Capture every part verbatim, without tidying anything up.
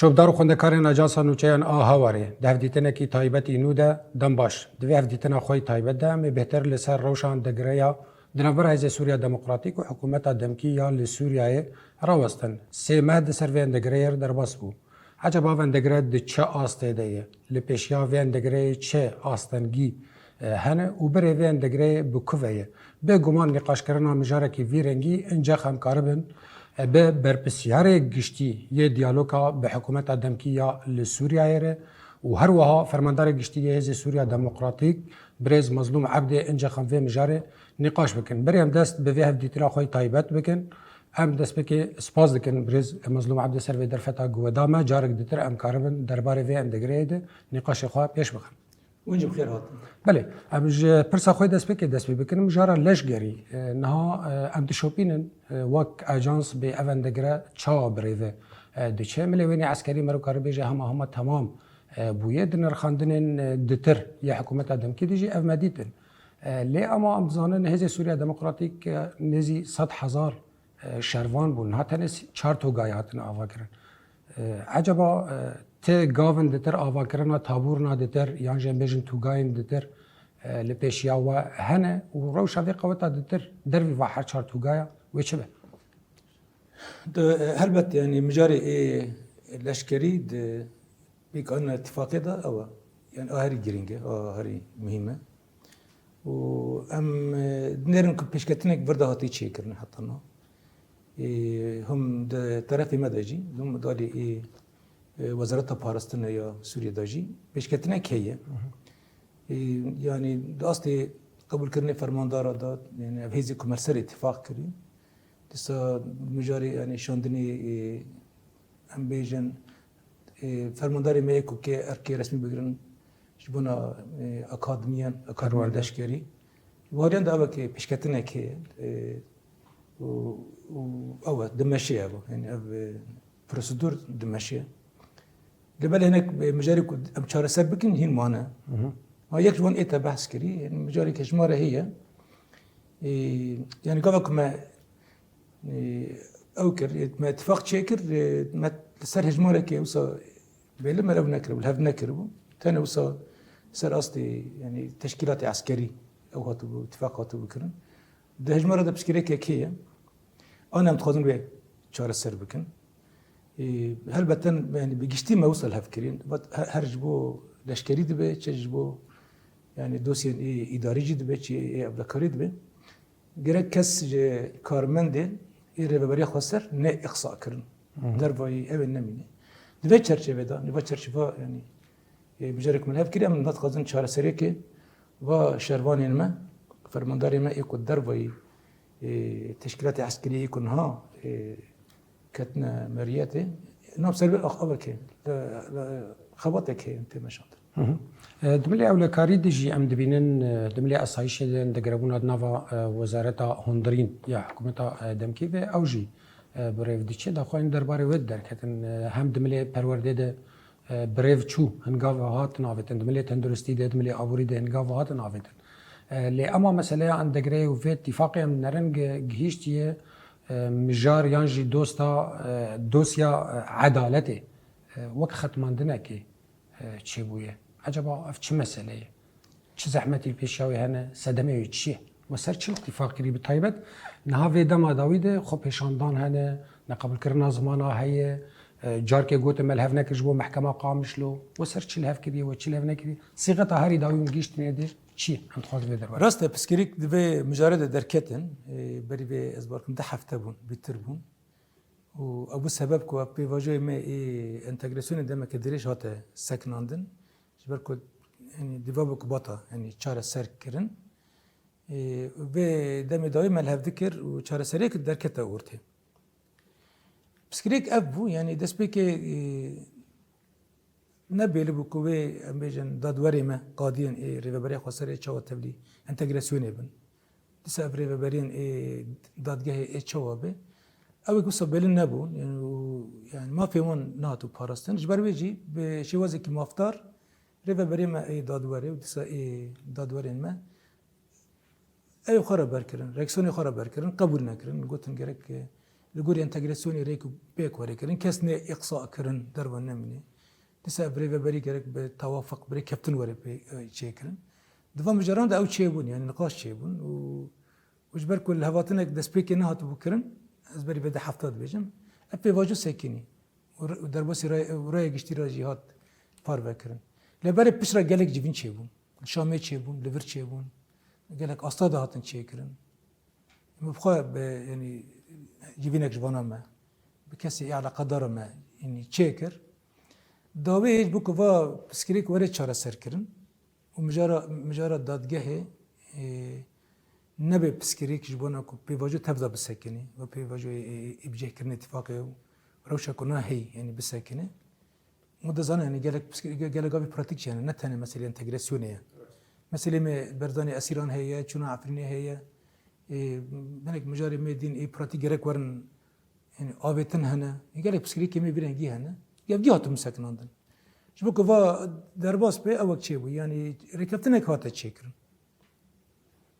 Şopdar û xwendekarên Ajansa Nûçeyan a Hawarê, di hevdîtinekî taybetî nû de dem baş. Di vê hevdîtina xwe yî taybet de em ê bêhtir li ser rewşa endegireya di navbera Hêzê Sûriya Demokratîk û hikûmeta demkî ya li Sûriyeyê rawestin. Sê meh di ser vê endegireyê re derbas bû. Ecaba ev endegire di çi astê de ye? Li pêşiya vê endegireyê çi astengî, e, hene û berê vê endegireyê bi ku ve ye? Bê guman nîqaşkirina mijarekî vî rengî incex em karibin, e, bi berpirsiyarê giştî yê diyaloga bi hikûmeta demkî ya li Sûriyeyê re û her wiha fermandarê giştî yê Hêzê Sûriya Demokratîk, birêz Mezlûm Ebdê incex em vê mijarê nîqaş bikin. Berê em dest bi vê hevdîtina xwe yî taybet bikin. Em destpêkê spas dikin birêz Mezlûm Ebdê ser vê derfeta ku we da me. Carek ditir em karibin derbarê vê endegireyê de nîqaşê xwe pêş bixin. Hûn jî bi xêr hatin. Belê, em ji pirsa xwe destpêkê dest pê bikin. Mijara leşgerî, e, niha, e, em dişopînin, e, wek ajans bê ev endegire çawa bi rê ve, e, diçe. Milê wênê eskerî mero karî bêje hema hema temam, e, bûye. Di nirxandinên, e, ditir yê hikûmeta demkî de jî ev me dîtin. E, lê ema em dizanin Hêzê Sûriya Demokratîk, e, nêzî sed hezar e, şervan bûn. Niha tenê sî-, çar togayê hatine avakirin. E, ecaba, e, ti gavin ditir avakirina tabûrina ditir, yan jî em bêjin tugayên ditir, e, li pêşiya we hene û rewşa vê qeweta ditir dervî va her çar tugaya wê çi be? De, e, helbet, yani, mijarê ê leşkerî di pêkanîna îtîfaqê de ew e. Yani, a herî girîng e, a herî muhîm e. Û em, e, dinêrin ku pêşketinek vir de hatî çêkirin heta niha. E, him di terefê me de jî, him di alî, e, e, Wezareta Parastinê ya Sûriyê de jî pêşketinek heye. E, yani di astê qebûlkirinê fermandara de, yani ev hêzê ku me li ser îtîfaq kirî, dîsa mijarê, yani şandinê, e, em bêjin, e, fermandarê me yê ku kê erkê resmî bigirin ji bona, e, akademiyan, akademiyan Perwerde. Leşkerî. Ji bo heriyan de ev ke pêşketinek heye, e, û, û ew e, dimeşe ev. Yani ev, e, prosedûr dimeşe. Lê belê hinek, e, mijarê ku em çareser bikin hîn mane. Hı hı. Ha, yek ji wan ê te behs kirî, yani mijarê ke ji me re heye. E, yani gava ku me Ê, ew kir, ê, me îtîfaq çêkir, ê, me li ser hejmarekê wisa belê me ew nekiribû, li hev nekiribû. Tenê wisa ser astê, yanî teşkîlatê eskerî ew hatibû, îtîfaq hatibû kirin. Di hejmara de pirsgirêkek heye. An em dixwazin wê çareser bikin. Ê, helbet, yanî bi giştî me wisa li hev kirîn. Vat, he-, her ji bo leşkerî dibe, çi ji bo, yanî dosyên ê îdarî jî dibe, çi ê ewlekarî dibe. Gerek kes ji karmendên ê Rêveberiya Xweser ne îqsa kirin. Hı hı. Dervayî ew ê nemîne. Di vê çerçevê de, di vê çerçeva, yanî, e, mijarek min hev kiriye, em nadixwazin çareseriyekê va şervanên me, fermandarê me ê ku dervayî, e, teşkîlatê eskerî ê ku niha, e, ketine meriyetê, nav ser vê ax-, avekê, li, li, xebatek heye tê meşandin. Hı hı. E, di milê ewlekarî de jî em dibînin, e, di milê esayîşê de, di girebûna di nava, e, Wezareta Hundirîn ya hikûmeta, e, demkî ve ew jî, e, bi rêv diçe. Daxuyanî derbarê wê derketin, e, hem di milê perwerdê de, e, bi rêv çû, hin gav hatin avêtin, di milê tenduristî de, di milê aborî de hin gav hatin avêtin. E, lê ema meseleya endegireyê û vê tîfaqê em nerin gi-, gihîştiye, e, mijar yan jî dosta, e, dosya, e, edaletê, e, wek xetmandinekê, e, çêbûye. Ecaba ev çi mesele ye? Çi zehmetî li pêşiya wê hene? Sedemê wê çi ye? We ser çi îtîfaq kirî? Bi taybet niha vê dema dawî de xwepêşandan hene, neqebûlkirina zimana heye, e, carkê gotin me li hev nekir ji bo mehkema Qamişlo. We ser çi li hev kiriye, we çi li hev nekiriye? Sîqeta herî dawî hûn gihîştine dê çi ye? Em dixwazin vê derbarê. Rast e, pirsgirêk di vê mijarê de derketin, e, berî vê ez bawer dikim du hefte bûn, bîtir bûn. Û ev bû sebeb ku ev pêvajoyê me ê entegrasyonê demeke dirêj hate sekinandin. Ji ber ku, yanî, dîva bû ku bata, yanî, çareser kirin. Ê, vê demê dawî me li hev dikir û çareseriyek derkete ortê. Pirsgirêk ev bû, yanî destpêkê, ê, ne bêli bû ku wê, em bêjin, dadwerê me, qadiyên ê Rêveberiya Xweserê çawa tevlî entegrasyonê bin. Dîsa ev rêveberiyên ê dadgehê ê çawa be? Ew ê wisa belî nebûn, yanî, û, yanî mafê wan nehatibû parastin. Ji ber wê jî bi şêwazekî mafdar rêveberiyê me ê dadwerê û dîsa ê dadwerên me ew xwe re berkirin, reaksiyonê xwe re berkirin, qebûl nekirin. Gotin gerek, e, Li gorî entegrasyonê rêk û pêk were kirin. Kes nê îqsa kirin, derve nemîne. Dîsa ev rêveberî gerek bi tewafiq, bi rêkeftin were pê, e, çêkirin. Di van mijaran de ew çêbûn, yani niqaş çêbûn û, û ji ber ku lihevhatinek destpêkê nehatibû kirin, ez berî vê de hefta dibêjim, ev pêvajo sekinî. Û re-, û derbasî raya, û raya giştî re jî hat parvekirin. Lê berê pişt re gelek civîn çêbûn. Li Şamê çêbûn, li vir çêbûn. Gelek asta de hatin çêkirin. Min bi xwe bi, yanî, civînek ji vana me, bi kesê eleqedara me, yanî, çêkir. Dawî ji bo ku va piskirêk were çareserkirin û mijara, mijara dadgehê, ê, nebe piskirêk ji bona ku pêvajo tev de bisekinî, ve pêvajo, ê, ê, ê, bicihkirinê tifaqê û rewşa ku na heyî, yanî, bisekine. Û dizane, yanî, gelek piskir-, ge-, gelek gavî pratîk jî hene, ne tenê meselê entegrasyonê ye. Meselê me berdanê esîran heye, çûna Efrînê heye. Ê, hinek mijarê me dîn ê pratîk gerek werin, yanî, avêtin hene. Ê, gelek piskirêkê me vî rengî hene. Yevgî hatin bisekinandin. Ji bo ku va derbas be, ewek çêbû. Yanî, rêkeftinek hate çêkirin.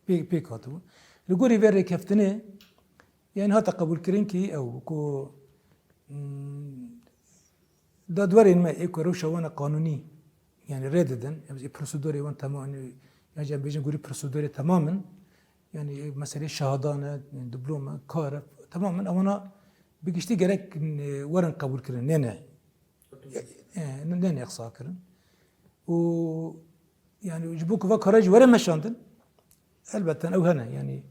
Pê-, pêk hatibû. Li gorî vê rêkeftinê, yanî, hate qebûlkirin kî ew ku, hmm, dadwerên me ê ku rewşa wan e qanûnî, yanî, rê didin, em ê prosedurê wan temam, yanî, yan jî em bêjin gorî prosedurê temam in, yanî, meselê şehadan e, diplom e, kar e, temam in, ewana bi giştî gerek, e, werin qebûlkirin, nê ne. E, ne, ne nêqsa kirin. Û, yani, ji bo ku va kara jî were meşandin, elbette ew hene. Yani,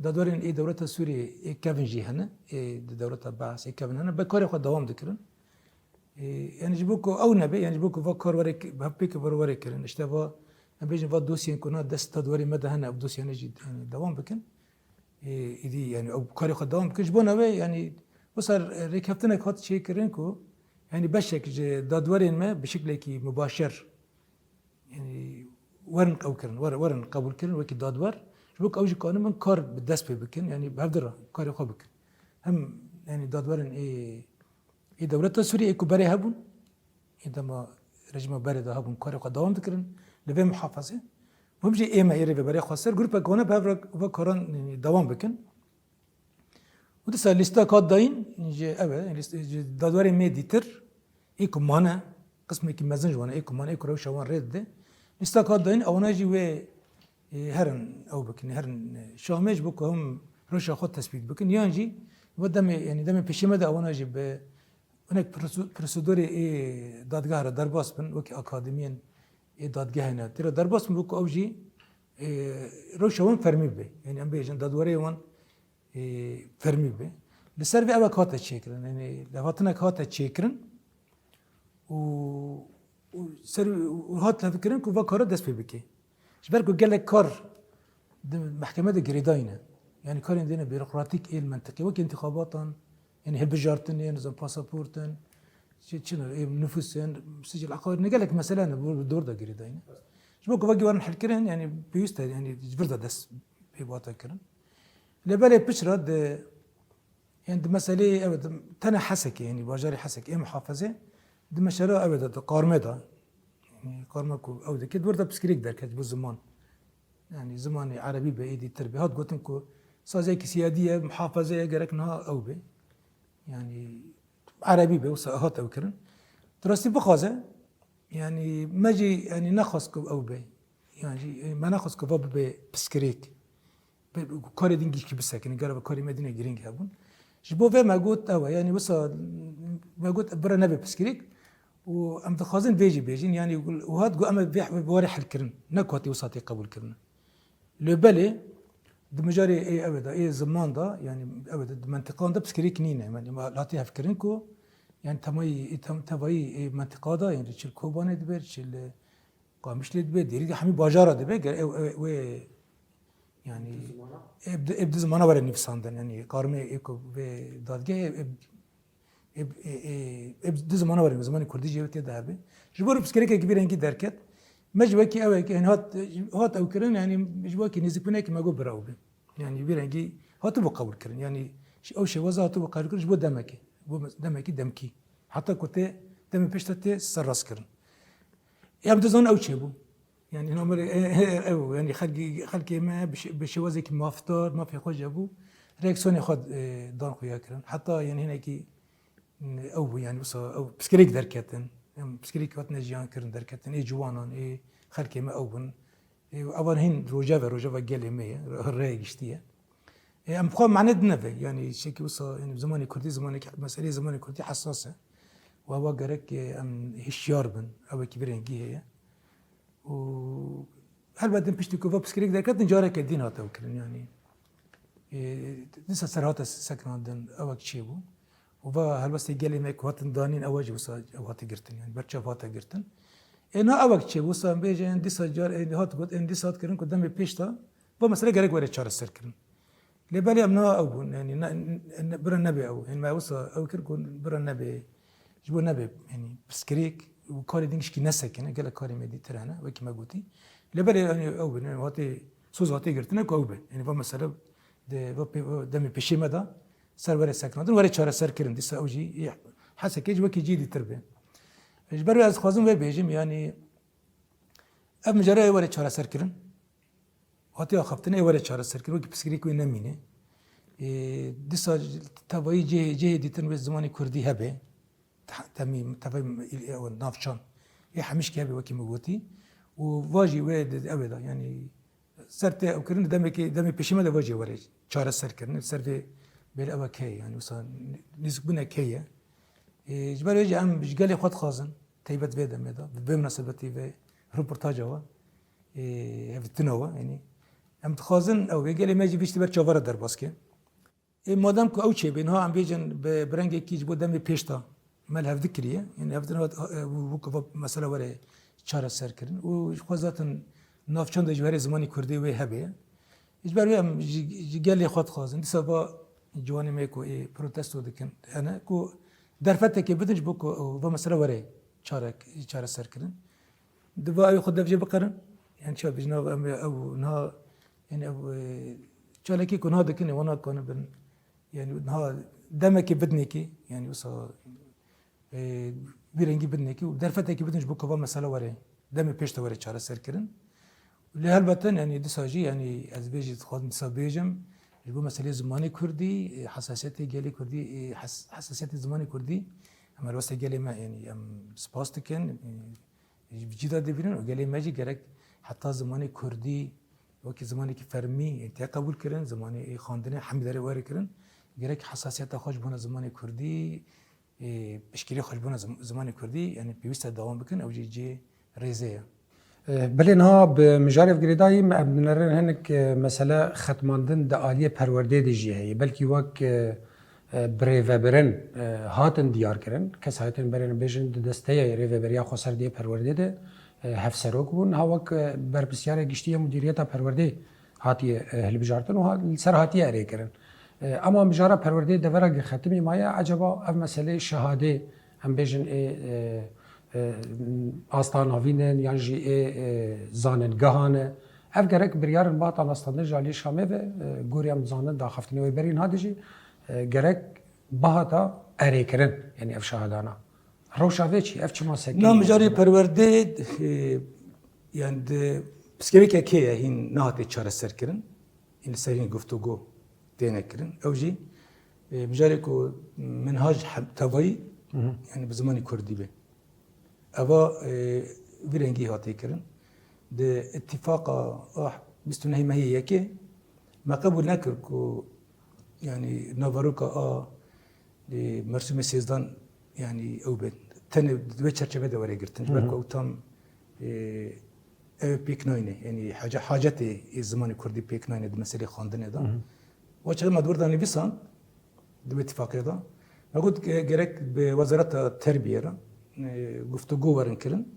dadwerên ê dewleta Sûriyê ê kevin jî hene. Ê di dewleta Beas ê kevin hene. Be karê xwe dewam dikirin. E, yani, ji bo ku ew nebe, yani, ji bo ku va kar were ki-, bi hev pêk were, were kirin. İşte va, em bêjin va dosyên ku na dest dadwerê me de hene, ev dosyane jî, yani, dewam bikin. Ê, îdî, yani, ew karê xwe dewam bikin. Ji bona wê, yani, wisa rêkeftinek hat çêkirin ku, yani, beşek ji dadwerên me bi şeklekî mubaşer, yani, werin qew kirin, wer-, werin qebûl kirin wekî dadwer. Ji bo ku ew jî kanibin kar bi dest pê bikin, yani, bi hev de re karê xwe bikin. Hem, yani, dadwerên ê, ê dewleta Sûriyê ê ku berê hebûn, ê dema rejîma berê de hebûn, karê xwe dewam dikirin li vê muhafazê. Hûn jî ê me ê rêveberê xwe ser, grûpek wana bi hev re va karan, e, dewam bikin. Û dîsa lîstek hat dayîn, ji ev e, lîst-, ji dadwerê me dîtir, ê ku mane, qismekî mezin ji wan e, ê ku mane, ê ku rewşa wan rê dide. Lîstek hat dayîn, ewana jî wê, e, herin ew bikin, herin, e, Şamê ji bo ku hûn rewşa xwe tespît bikin. Yan jî, va demê, yani, demê pêşê me de ewana jî bi Hinek prosu-, prosedurê ê dadgeha re derbas bin, wekî akademiyên ê dadgehê ne. Tê re derbas bin, wekî ew jî, ê, rewşa wan fermî bibe. Yani, em bêjin, dadwerê wan, ê, fermî bibe. Li ser vê ewek hate çêkirin. Yani, levhatinek hate çêkirin û, û ser, û hat levkirin ku va kara dest pê bike. Ji ber ku gelek kar di mehkeme de girêdayî ne. Yani karên dêne bürokratîk ê li mentiqê, wek întîxabatan, yani hilbijartinê, nizam pasaportin, çi, çi ne, ê nifûsên, sicil aqarî ne, gelek mesele ne, bi dor de girêdayî ne. Ji bo ku vekî werin helkirin, yani pêwîst e, yani ji vir de dest pê bihata kirin. Lê belê piçra di Yani di meseleyê, evet, tene Hesekê, yani bajarê Hesekê, ê muhafezê, di meşera, evet, di qarmê de, yani qarma ku ew dike, di wir de piskirêk derket bo ziman. Yani zimanê erebî be, êdî tir be. Hat gotin ku saziyekî siyadî ye, muhafeze ye, gerek niha ew be. Yani erebî be, wisa hat ew kirin. Di rastî bixwaze, yani me jî, yani nexwest ku ew be. Yani jî, e, me nexwest ku va bibe piskirêk. Be-, karê din gişkî bisekine, gere ve karê me dîne girîng hebûn. Ji bo vê me got, ew e, yani wisa me got, bira nebe piskirêk û em dixwazin vê jî bêjin, yani û hat got, em ê vê, vê warê helkirin, ne ku hatî wisa tê qebûl kirine. Lê belê, di mijarê ê, ew e de, ê ziman de, yani ew e de, di mentiqan de piskirêk nîne, yani me hatî hevkirin ku, yani temayî, ê tem-, tevayî ê mentiqa de, yani çi li Kobanê dibe, çi li Qamişlê dibe, Dêrikê, hemî bajara dibe, ger ew, ew, wê, yani, ê bi, ê bi du zimana were nivîsandin, yani, qarmê ê ku vê dadgehê, ê, ê, ê, ê, ê bi du zimana were, zimanê kurdî jî tê de hebe. Ji bo pirsgirêkekî vî rengî derket, me ji wekî ew, yani, hat, hat ew kirin, yani, ji bo wekî nêzîkbûnekî me got bira ew be. Yani, vî rengî hatibû qebûl kirin. Yani, ew şêwaza hatibû qebûl kirin ji bo demekê. Bo demekî demkî. Heta ku tê, demê pêş de tê serrast kirin. Em dizanin ew çêbû. Yani, normal, e, e, e, ew, yani, xelkî, xelkê me bi şê-, bi şêwazekî mafdar, mafê xwe jî hebû. reaksiyonê xwe, e, dan xuya kirin. Heta, yani, hinekî, e, ew bû, yani, wisa ew piskirêk derketin. Em piskirêk hatine jiyan kirin derketin. Ê ciwanan, ê xelkê me ew bin. Ê, evan hîn rojeve, rojeva gelê me ye, rê giştî ye. Ê, em xwe mane dineve, yani, şekî wisa, yani, zimanê kurdî, zimanê, meseleyê zimanê kurdî hesas e. Û ewa gerek, e, em hişyar bin. Ew wekî bi rengî heye. Û helbet din piştî ku va piskirêk derketin, careke din hate ew kirin, yani. E, dîsa ser hate sekinandin, ewek çêbû. Û va helbestê gelê me ku hatin danîn, ewa jî wisa ew hate girtin, yani, berçav hate girtin. E, na ewek çêbû, wisa em bêjin, dîsa car, e, hat got, e, dîsa hat kirin ku demê pêş de, va mesele gerek were çareser kirin. Lê belê em niha ew bûn, yanî ne, ne, bira nebe ew. Yanî me wisa ew kir ku bira nebe, ji bo nebe, yanî piskirêk û karê din gişkî nesekine, gelek karê me dîtir hene, wekî me gotî. Lê belê, yanî ew bin, yanî hatê, soz hatê girtine ku ew be. Yanî va mesele de, va pê-, va demê pêşê me de ser were sekinandin, were çareser kirin. Dîsa ew jî yê Hesekê ji wekî cî dîtir be. Ji ber wê ez dixwazim vê bêjim, yanî ev mijarê were çareser kirin. Hatiye axaftin ê were çareserkirin, wekî pirsgirêk wê nemîne. Ê, dîsa tevayî cihê, cihê dîtin wê zimanê kurdî hebe. Te-, temî, tevayî, e, navçan. Ê hemişkî hebe wekî min gotî. Û vajî wê di, ew ê de, yanî ser tê ew kirin, demekê, demê pêşî me de vajî were çareserkirin. Ser vê bêle ew heye, yanî wisa nêzîkbûnek heye. Ê, ji ber wê jî em ji gelê xwe dixwazin, teybet vê demê de, bi vê minasebetî vê roportaja we, ê, hevdîtina we, yanî em dixwazin ew ê gelê me jî vê tiştî ber çava re derbas ke. Ê, madem ku ew çêbê, niha em bêjin bi, bi rengekî ji bo demê pêş de me li hevdî kiriye, yanî hevdîtina, e, wekî va mesela were çareserkirin û ji xwe zaten navçan de ji were zimanê kurdî wê hebe. Ji ber wê em ji, ji gelê xwe dixwazin. Dîsa va ciwanê me ku ê protesto dikin, hene ku derfetekê bidin ji bo ku va mesele were çarek-, çareserkirin. Di va ew xwe dev jê biqerin. Yani çawa bêjin, ev, em, ew niha, yani ev, e, çalakî ku niha dikin, ê wana kanibin. Yani niha demekê bidinekê, yani wisa e, vî rengî bidinekî û derfetekî bidin ji bo ku va mesele were, demê pêş de were çareserkirin. Lê helbet, yanî dîsa jî, yanî ez vê jî dixwazim dîsa bêjim, ji bo meseleyê zimanê kurdî, e, hesasiyetê gelê kurdî, e, hes-, hesasiyetê zimanê kurdî, em helbestê gelê me, yanî em spas dikin, e, ji cî de dibînin û gelê me jî gerek heta zimanê kurdî wekî zimanekî fermî, e, tê qebûl kirin, zimanê, e, xwendinê hemî derê were kirin, gerek hesasiyeta xwe ji bona zimanê kurdî, ê, piştgirî xwe ji bona zim-, zimanê kurdî, yanî pêwîst e dewam bikin, ew jî cihê rêzê ye. E, belê niha bi mijarê ve girêdayî me, em dinerin hinek, e, mesele xetmandin di aliyê perwerdê de jî heye. Belkî wek, e, e, birêvebirin, e, hatin diyar kirin. Kesayetên berê bêjin di desteyê rêveberiya xweserdiyê perwerdê de, e, hevserok bûn. Ha wek, e, berpirsiyarê giştî ya Mudîriyeta Perwerdê hatiye, e, hilbijartin û ha-, li ser hatiye erê kirin. E, ema mijara perwerdeyê devera ge xetimî maye, eceba ev meseleyê şehadê, em bêjin ê, e, e, asta navîn in yan jî ê, e, zanîngehan e. Ev gerek biryar in bihata nastandin ji aliyê Şamê ve, e, gorî em dizanin daxaftinê wê berî niha de jî, e, gerek bihata erêkirin, yanî ev şehadana. Rewşa vê çi? Ev çima sekinî? Na mijarê perwerdê, e, yani di pirsgirêkek heye hîn nehate çareserkirin. Hîn li ser hîn guftûgo têne kirin. Ew jî, e, mijarê ku minhaj hem-, tevayî, Hı hı. yani bi zimanê kurdî be. Eva, e, vî rengî hatiye kirin. Di îtîfaqa a bîst û nehê mehê yekê me qebûl nekir ku, yani, naveroka a, e, mersûmê sêzdan, yani, ew be. Tenê di wê çerçeve de were girtin. Ji ber Hı hı. ku ew tam, e, ew pêk nayne. Yani, hace-, hacetê ê zimanê kurdî pêk nayne di meselê xwendinê de. Hı hı. Wa çaxê me di wir de nivîsand, di wê tifaqê de. Me got ge-, gerek bi Wezareta Terbiyê re, e, guftûgo werin kirin.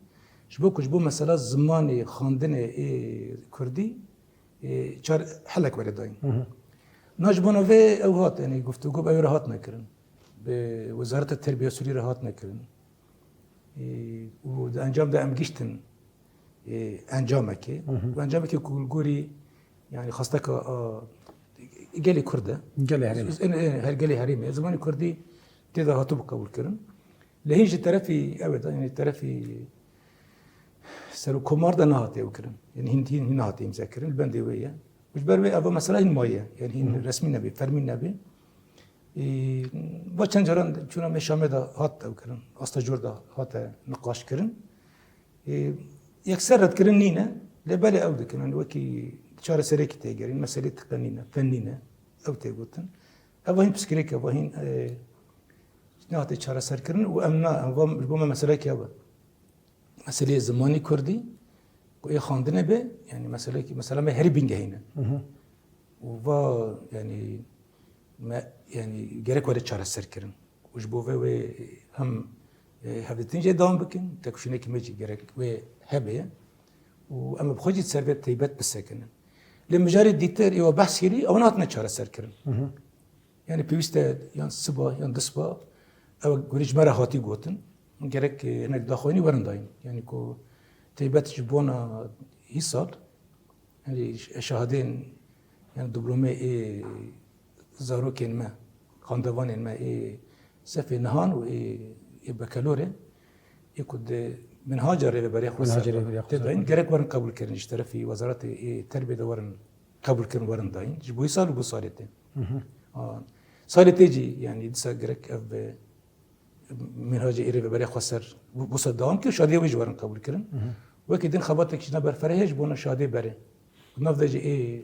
Ji bo ku ji bo mesela zimanê xwendinê ê kurdî, e, çar-, helek were dayîn. Hı hı. Na ji bona vê ew hat, yani guftûgo bi ew re hat nekirin. Bi Wezareta Terbiya Sûrî re hat nekirin. E, û di encam de em giştin, e, encamekê. Hı hı. Û encamekê ku li gorî, yani xwesteka, a, gelê Kurd e. Gelê herêmê. Ê, ê, her gelê herêmê. Zimanê Kurdî tê de hatibû qebûl kirin. Lê hîn ji terefî, evet, yani terefî Serokkomar de nehatiye ew kirin. Yani hîn, hîn, hîn nehatiye îmze kirin. Li bendê wê ye. Ji ber wê eva mesela hîn maye, yani hîn Hı hı. resmî nebê, fermî nebê. Ê, va çend caran çûna me Şamê de hat ew kirin, asta cor de hate niqaş kirin. Ê, yekser redkirin nîne, lê belê ew dikin, yani wekî çareserekî tê gerîn, meselê tiqe nîne, fen nîne, ew tê gotin. Eva hîn piskirêk e, eva hîn, e, nehate çareserkirin û em na, em va, ji bo me meselekî ew e. Meseleyê zimanî kurdî, ku ê xandinê be, yani meselekî, mesela me herî bingehîn e. Hı hı. Û va, yani, me, yani, gerek were çareserkirin. Û ji bo vê wê hem, e, hevdîtin jê dewam bikin, têkoşînekî me jî gerek wê hebe. Û em bi xwe jî ser vê teybet bisekinin. Lê mijarê dîtir ê we behs kirî, ew nehatine çareserkirin. Hı hı. Yani pêwîst e yan siba, yan du siba, ew gurî ji me re hatî gotin. Gerek, e, hinek daxuyanî werin dayîn. Yani ku teybet ji bona hîsal, yani ş-, şahadên, yani diplomê ê zarokên me, xandevanên me ê sefê nihan û ê, ê bekelorê, ê ku di minhaca rêveberiya xwe Minhaca ser rêveberiya xwe tê ser dayîn, xwe. Gerek werin qebûl kirin ji terefî Wezaretê ê Terbiyê de werin qebûl kirin, werin dayîn. Ji bo hîsal û bo salê tê. Hı hı. A, salê tê jî, yani dîsa gerek ev, e, minhacê ê rêveberiya xweser wisa dewam kir, şadiyê wê jî werin qebûl kirin. Hı hı. Wekî din xebatek ji navber ferehê ji bona şadiyê berê. Nav de jî ê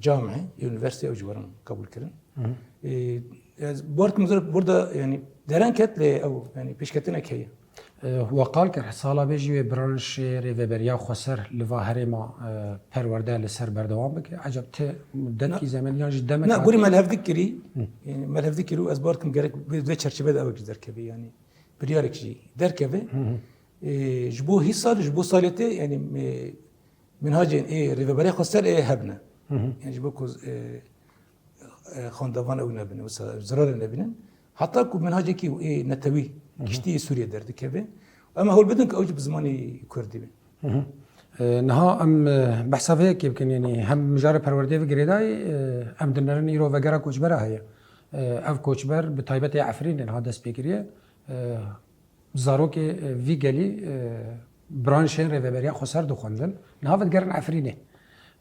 camê, ê unîversîteyê ew jî werin qebûl kirin. Hı hı. Ê, ez Bartim zor burada, yani, deren ket lê ew, yani, pêşketinek heye. E, we qal kir, sala vê jî wê branşê rêveberiya xweser li va herêma, e, perwerde li ser berdewam bike. Eceb ti mudetkî Na- zemeniyan jî demek Na, hatî? Gurî me li hev dikirî, Hı. yani, me li hev dikirî û ez bar dikim gerek vê, vê çerçevede ew jî derkeve, yani, biryarek jî derkeve. Hı hı. E, ji bo hîsal, ji bo salê tê, yani, e, minhacên ê rêveberiya xweser ê hebne. Hı hı. Yani, ji bo ku, e, e, xandevan ew nebin, wisa zirarê nebînin. Heta ku minhacekî ê netewî Hı hı. giştî Sûriyê derdikeve. Em hewl bidin ku ew jî bi zimanê kurdî be. Hı hı. E, niha em, e, behsa vê yekê bikin, yani hem mijarê perwerdeyê ve girêdayî, e, em dinerin îro vegera koçbera heye. E, ev koçber bi taybet ê Efrînê niha dest pê kiriye. E, Zarokê, e, vî gelî, e, branşên rêveberiya xweser dixwendin. Niha vedigerin Efrînê.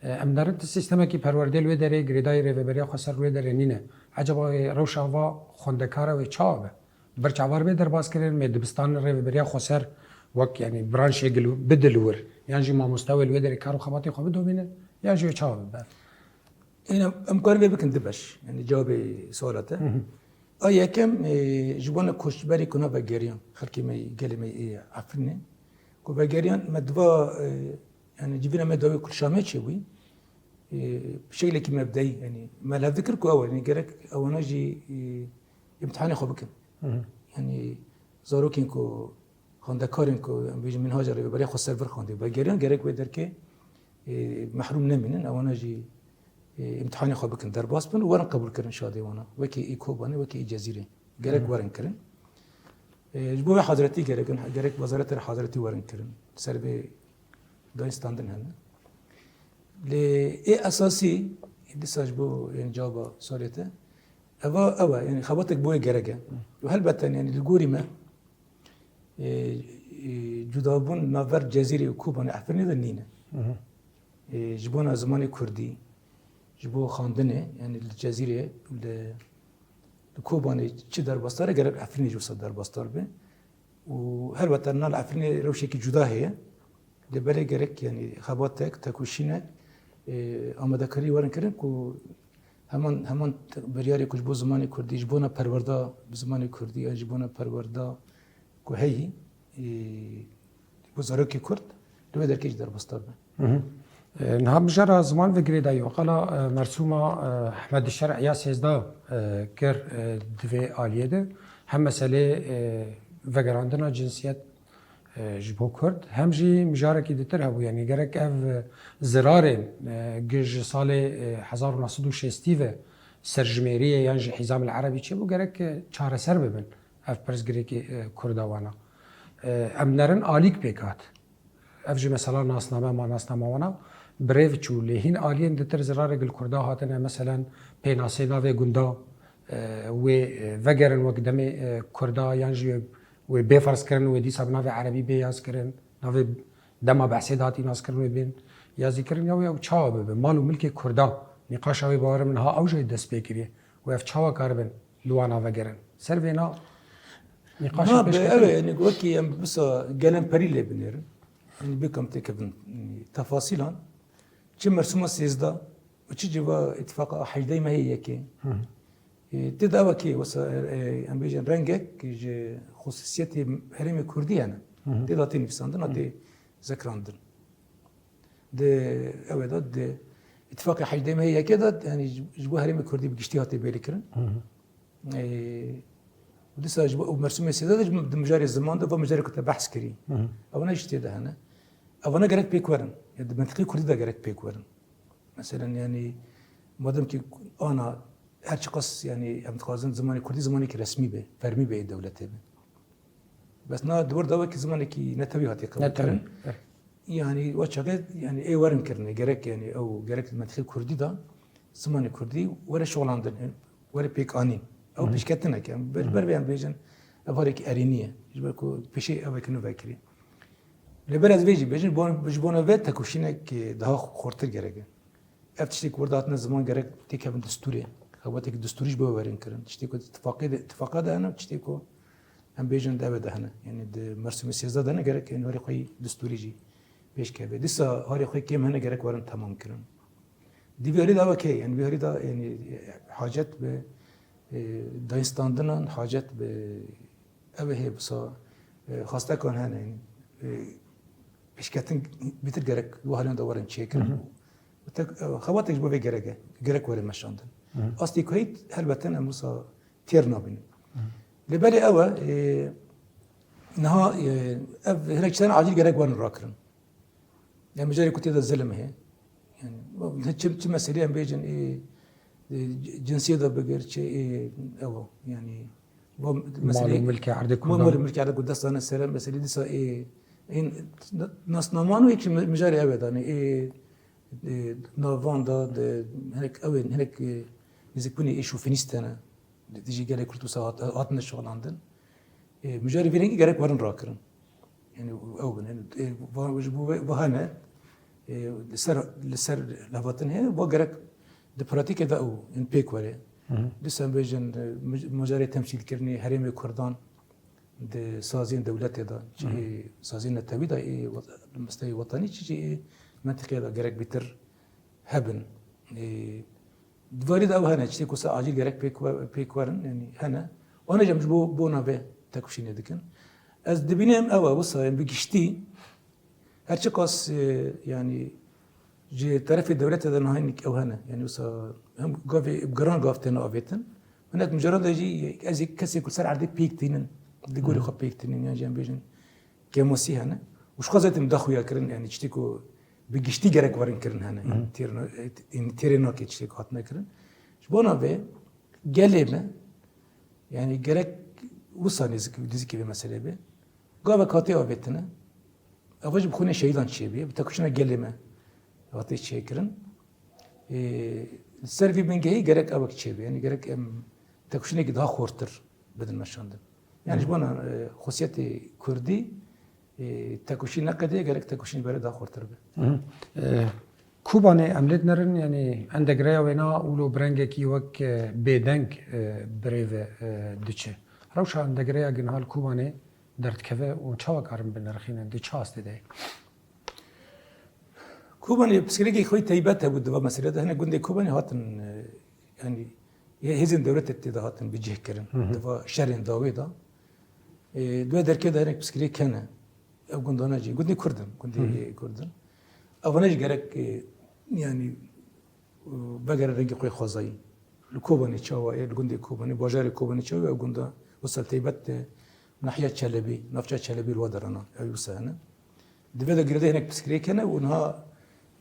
E, em nerin ti sîstemekî perwerdê li wê derê, girêdayî rêveberiya xweser li wê derê nîne. Ecaba wê rewşa va xwendekara wê çawa be? Bi vir çavar bê derbas kirin, mê dibistan rêveberiya xweser wek, yani, branşê gil-, bide li wir? Yan jî mamoste wê li wê derê kar û xebatê xwe bidomîne? Yan jî wê çawa bibe? Êne, em karin vê bikin du beş, yani cewabê suala te. Hı hı. A yekem, e, ji bona koçberê ku navegeriyan, xelkê me, gelê me ê Efrînê, ku vegeriyan me diva, e, yani civîna me dawî ku li Şamê çêbûyî, e, şeklekî mebdeyî, yani me li hev dikir ku ew, yani gerek ewana jî, e, îmtihanê xwe bikin. Hı hı. Yani zarokên ku xwendekarên ku em bêjin minhaca rêveberiya xwe ser vir xwendê vegeriyan, gerek wê derkê, e, mehrûm nemînin, ewana jî, e, îmtihanê xwe bikin, derbas bin û werin qebûlkirin şadê wana. Wekî ê Kobanê, wekî ê Cezîrê. Gerek Hı. werin kirin. E, ji bo wê hazretî gerek in, gerek wezareta hazretî werin kirin. Ser vê dayîn standin hene. Lê ê esasî, dîsa ji bo, yani, cewaba sualê te, eva ew e, yani, xebatek bo wê gerek e. Û helbet, yani, li gorî me, e, e, cudabûn navber Cezîrê û Kobanê Efrînê de nîne. Hı hı. E, ji bona zimanê kurdî, ji bo xandinê, yani li Cezîrê, li, li Kobanê çi derbasdar e, gerek Efrînê jî wisa derbasdar be. Û helbet nav Efrînê rewşekî cuda heye. Lê belê gerek, yani, xebatek, tekoşînek, e, amadekarî werin kirin ku heman, heman te-, biryarê ku ji bo zimanê kurdî, ji bona perwerda bi zimanê kurdî, yan ji bona perwerda ku heyî, e, ji bo zarokê kurd, li wê derkê jî derbasdar be. Hı hı. E, niha mijara ziman ve girêdayî, qala, e, mersûma, e, Ehmed Şer'î ya sêzdeh, e, kir, e, di vê aliyê de hem meselê, e, vegerandina cinsiyet, e, ji bo Kurd, hem jî mijarekî ditir hebû. Yanî gerek ev, e, zirarên, e, gi ji salê, e, hezar û neh sed û şêstî ve serjimêriyê yan jî Hîzam el Erebî çêbû, gerek, e, çareser bibin ev pirsgirêkê, e, Kurda wana. E, em nerin alîk pêk hat. Ev jî mesela nasname ma nasnama wana bi rêv çû. Lê hîn aliyên ditir zirarê gil Kurda hatine, meselen, pênasê navê gunda, e, wê, e, vegerin wek demê, e, Kurda yan jî wê bê ferz kirin, wê dîsa bi navê erebî bê yaz kirin, navê dema behsê de hatî nas kirin wê bên. Yazîkirina wê ew çawa bibe? Mal û milkê Kurdan. Nîqaşa wê bawer min ha ew jî dest pê kiriye. Û ev çawa karibin li wana vegerin? Ser vêna nîqaşa Na be, pêşketin. Ew e, yani wekî em bisa gelemperî lê binêrin. Yani bikim têkevin, yani, tefasîlan. Çi mersûma sêzdeh û çi civa îtifaqa hejdeh mehê yekê. Hı hı. E, tê de ew kê, wesa, e, em bêjin rengek ji xusûsiyetê herêmê Kurdî hene. Hı hı. Tê de hatê nivîsandin, hatê zekrandin. Di ew ê de, di îtifaqê hejdeh mehê yekê de, yani ji, ji bo herêmê Kurdî bi giştî hatiye bêrîkirin. Hı hı. Ê, û dîsa ji bo, û mersûmê sêzdeh de ji, di mijarê ziman de, va mijarê ku te behs kirî. Hı hı. Evana jî tê de hene. Evana gerek pêk werin. Ya di mentiqê Kurdî de gerek pêk werin. Meselen, yani, madem ki ana her çiqas, yani, em dixwazin zimanê Kurdî zimanekî resmî be, fermî be ê dewletê be. Bes na di wir de wekî zimanekî netewî hatiye qebûl kirin. Netewî, evet. Yani, wa çaxê, yani, ê werin kirine, gerek, yani, ew, gerek li mentiqê Kurdî de zimanê Kurdî were şixulandin, were pêk anîn. Ew Hı hı. pêşketinek e. Ber, Hı hı. ber vê em bêjin, ev harekî erênî ye. Ji ber ku pêşê ev wekî nû vekirî. Lê ber ez vê jî bêjin, ji bo, ji bona vê tekoşînek, e, daha xurtir gerek e. Ev tiştê ku wir de hatine ziman gerek têkevin destûrê. Xebateke destûrî ji bo werin kirin. Tiştê ku di tifaqê de, tifaqa de hene, tiştê ku em bêjin di ev de hene. Yani di mersûmê sêzdeh de hene, gerek yani harê xwe yî destûrî jî pêş keve. Dîsa harê xwe kêm hene, gerek werin temam kirin. Di vî harî de ew kê, yani vî harî de yani hacet bi, e, dayînstandinan, hacet bi ev hê bisa, e, xastekan hene, yani, e, pêşketin bîtir gerek wi haliyan de werin çêkirin. Hı hı. Tek, e, xebatek ji bo vê gerek e, gerek were meşandin. Hı hı. Astî ku heyt helbeten em wisa têr nabînin. Hı hı. Lê belê ew e, e, niha, e, ev hinek tiştan acîl gerek werin rakirin. Ya mijarê ku tê de zilim heye. Yani, çi, çi meselê em bêjin, ê, ê, cinsiyê de bigir, çi, ê, ew, yani, bu meselê, Mal û milkê erdê Kurdan. Mal û milkê erdê ku dest dane sere, meselê dîsa, ê, ê, nasnaman û yek ji mijarê ew e dane, ê, ê, navan da, de, hinek ew ê, hinek, ê, nêzîkbûnê ê şofinîst hene. Dijî gelê Kurd wisa hat-, hatine şixulandin. Ê, mijarê vî rengî gerek werin rakirin. Yani ew bin, yani, ê, va-, ji bo ve, va hene, ê, li ser, li ser levhatin heye, va gerek di pratîkê de ew, yani pêk were. Hı hı. Dîsa em bêjin, e, mij-, mijarê temsîlkirinê herêmê Kurdan di saziyên dewletê de, çi, Hı hı. ê, saziyên netewî de, ê, wat-, misteyê wetanî, çi jî ê mentiqê de gerek bîtir hebin. Ê, di varî de ew hene, tiştê ku se acîl gerek pêk we-, pêk werin, yani hene. Wan jî em ji bo, bona vê tekoşînê dikin. Ez dibînim ew e, wisa em bi giştî, her çiqas, e, yani ji terefê dewletê de niha hinek ew hene. Yani wisa hem gavê, bi giran gav têne avêtin. Hinek mijaran de jî ez ê kesê ku ser erdê pêk tînin, di gorî Hı. xwe pêk tînin, yan jî em bêjin kêmasî hene. Û ji xwe zaten da xuya kirin, yani tiştê ku bi giştî gerek werin kirin hene. Hı hı. Yani têr na-, yani têrê nake tiştê ku hatine kirin. Ji bona vê gelê me, yani gerek wisa nêzik-, nêzîkî vê meselê be. Gavek hatiye avêtine. Ev jî bi xûnê şehîdan çêbûye. Bi tekoşîna gelê me hatiye çêkirin. Ê, li ser vî bingehî gerek ewek çêbe. Yani gerek em tekoşînekî daha xortir bidin meşandin. Yani ji Hı. bona, e, xosiyetê Kurdî, e, tekoşîn neqediye, gerek tekoşîn bere daha xortir be. Hı hı. E, Kobanê em lê dinerin, yani endegreya wêna wilo bi rengekî wek, e, bêdeng, e, birêve, e, diçe. Rewşa endegreya ginhal Kobanê derdikeve û çawa karin binirxînin, di çi astê de ye? Kobanê pirsgirêkê xwe taybet hebû di va meselê de. Hinek gundê Kobanê hatin, e, yani, hê-, hêzên dewletê tê de hatin bicihkirin. Hı hı. Di va şerên dawê de. E, di wê derkê de hinek pirsgirêk hene. Ev gundana jî, gundê Kurd in, gundê Hı hı. Kurd in. Evana jî gerek, e, yani, û vegere rengê xwe xwezayî. Li Kobanê çawa ye, li gundê Kobanê, bajarê Kobanê çawa ye, ew gunda wisa taybet de nahiya Çelebî, navça Çelebî li wa derana, ew wisa hene. Di vê de girêdayî hinek pirsgirêk hene û niha,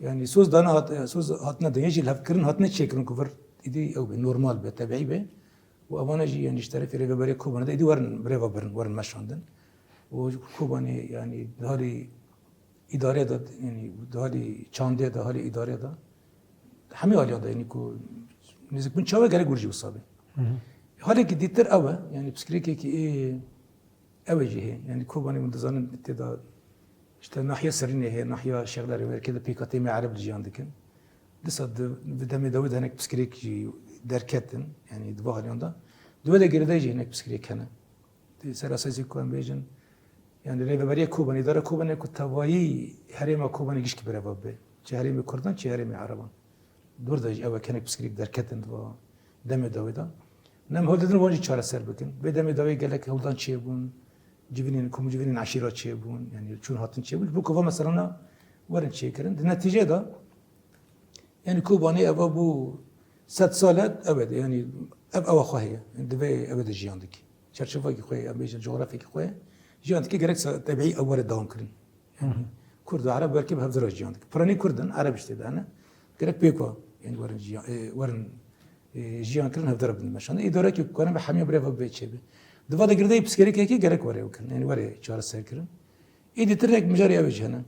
yani, soz dana hat-, soz hatine dayîn jî lihevkirin hatine çêkirin ku vir îdî ew be, normal be, tebîî be. Û evana jî, yani, ji terefê rêveberê Kobanê de îdî werin rêve birin, werin meşandin. Û Kobanê, yani, di halê îdare de, yani, di halê çandê de, halê îdare de, hemî aliyan de, yani, ku nêzîkbûn çawa gerek wir jî wisa be. Hı hı. Halekî dîtir ew e, yani, pirsgirêkekî ê, ew e jî hê. Yani, Kobanê hûn dizanin tê de İşte nahiya Serînê heye, nahiya Şêxlerê, wê derkê de pêkhateyê me Ereb dijiyan dikin. Disa di, bi demê dawî de hinek piskirêk jî derketin, yanî di va haliyan de. Di wê de girêdayî jî hinek piskirêk hene. Di ser esasî ku em bêjin, yanî rêveberiya Kobanê, îdara Kobanê ku tevayî herêma Kobanê gişkî bireva bibe. Çi herêmê Kurdan, çi herêmê Ereban. Dûr de jî ew e, hinek piskirêk derketin di va demê dawî de. Ne em hewl didin wan jî çareser bikin. Vê demê dawî gelek hewldan çêbûn, civînên, komcivînên eşîra çêbûn, yanî çûn hatin çêbûn. Ji bo ku va meselana werin çêkirin. Di netîcê de, yanî Kobanê eva bû sed sal e, ew e, yanî ev ewa xwe heye. Yanî divê ew de jiyan dike. Çerçevekî xwe, em bêjin, coğrafyekî xwe, jiyan dike, gerek se-, tebîî ew were dewam kirin. Yanî Kurd û Ereb belkî bi hevdira jiyan dike. Piranî Kurd in, Ereb ji tê de hene. Gerek pêk wa, yanî werin jiyan, e, werin, e, jiyan kirin, hevdira bin meşandin. Îdarekî ku kane bi hemiya bireva bê çêbe. Di va de girêdayî piskirêkekê gerek were ew kirin. Yanî were çareser kirin. Êdî tirek mijarê ew ê jî hene.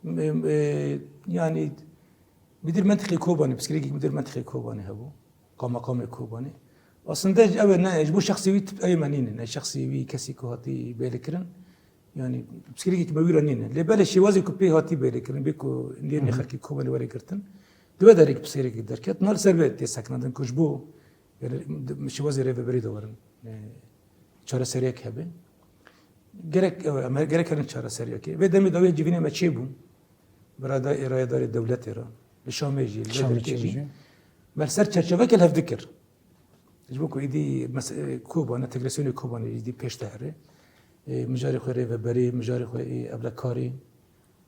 Em, e, yanî, Midir mentiqê Kobanê, piskirêkek midir mentiqê Kobanê hebû. Qamaqamê Kobanê. Aslında ew e, ne, ji bo şexsê wî tip ew ê me nînin. Ne şexsê wî, kesî ku hatî bêlekirin. Yanî, piskirêkek me wî re nînin. Lê belê şêwazê ku pê hatî bêlekirin, bê ku nêrînê xelkê Kobanê were girtin. Di wê derê piskirêkek derket. Na li ser vê tê sekinandin ku ji bo, yanî, şêwazê rêveberî de werin. E, çareseriyek hebe. Gerek, ew, em gerek herin çareseriyekê. Vê demê dawî civînê me çêbûn. Bi rada-, rayedarê dewletê re. Li Şamê jî, li Şamê Dêrkê jî. Me li ser çerçeveke li hev dikir. Ji bo ku êdî mes-, e, Kobanê, entegrasyonê Kobanê êdî pêş de here. E, mijarê xwe rêveberê, mijarê xwe ê evlekarê.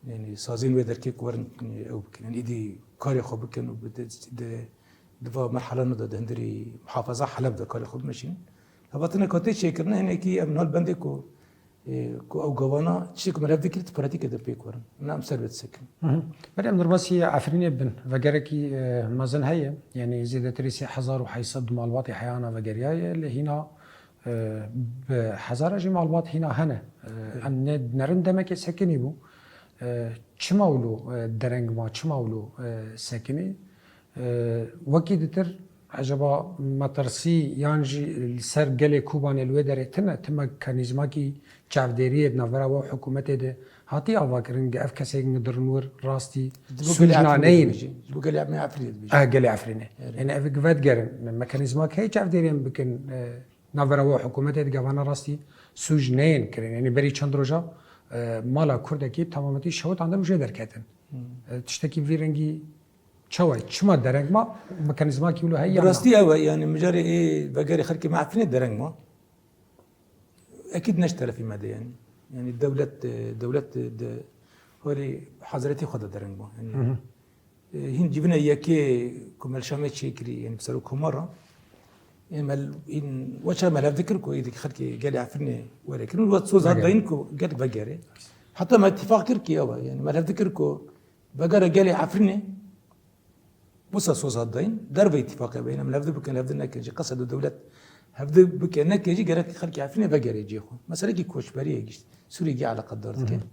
Yanî sazên wê derkê ku werin, e, ew bikin. Yanî êdî karê xwe bikin û bi de, de, di va merhelana de di hundirî muhafaza Heleb de karê xwe bimeşînin. Hevatina ku tê çêkirine hinekî em nal bendê ku, e, ku ew gavana çi ku me li hev dikir di pratîkê de pêk werin. Em ser vê disekin. Hı hı. Belê em derbasî Efrînê bin. Vegerekî, e, mezin heye. Yanî zêdetirî sê hezar û heyt sed malbatê heyana vegeriyaye. Lê hîna E, bi hezara jî malbat hîna hene. E, Evet. Em ne, nerin demekê sekinî bû. E, çima wilo, e, dereng ma, çima wilo, e, sekinî? E, wekî ditir, ecaba metirsî yan jî li ser gelê Kobanê li wê derê tune, ti mekanîzmakî çavdêriyê di navbera we û hikûmetê de hatî avakirin, ge ev kesên midirin wir rastî Ji bo gelê sûcna Efrînê neyên. Dibêjî. Ji bo gelê me Efrînê dibêjî. Eh, gelê Efrînê. Evet. Yanî ev vegerin, mekanîzmak heye çavdêriyên bikin, e, navbera we û hikûmetê digevana rastî sûc neyên kirin. Yanî berî çend roja, e, mala Kurdekî temametî şewitandin û jê derketin. Hmm. E, tiştekî vî rengî çawa ye? Çima dereng ma? Mekanîzmakî wilo heye Bi ya na? Rastî ew e, yanî mijarê ê vegerê xelkê me Efrînê dereng ma. Ekîd ne ji terefî me de yanî. Yanî dewlet, e, dewlet, e, di holê haziretê xwe de dereng ma. Yanî Hı hı. E, hîn civîna yekê ku me li Şamê çêkirî, yanî bi serokkomara, ê me l-, hîn weça me li hev dikir ku êdî xelkê gelê Efrînê were kirin, we soz hat Vegere. Dayîn ku gelek vegere. Heta me îtîfaq kir kî ew e, yanî me li hev dikir ku vegera gelê Efrînê wisa soz hat dayîn, derve îtîfaqê beyne em li hev di bikin, li hev di nekin jî, qesed û dewlet hev di bike neke jî gerek xelkê Efrînê vegere cihê xwe. Meselekî koçberiyê gişt, Sûriyê gî eleqedar dike. Hı hı.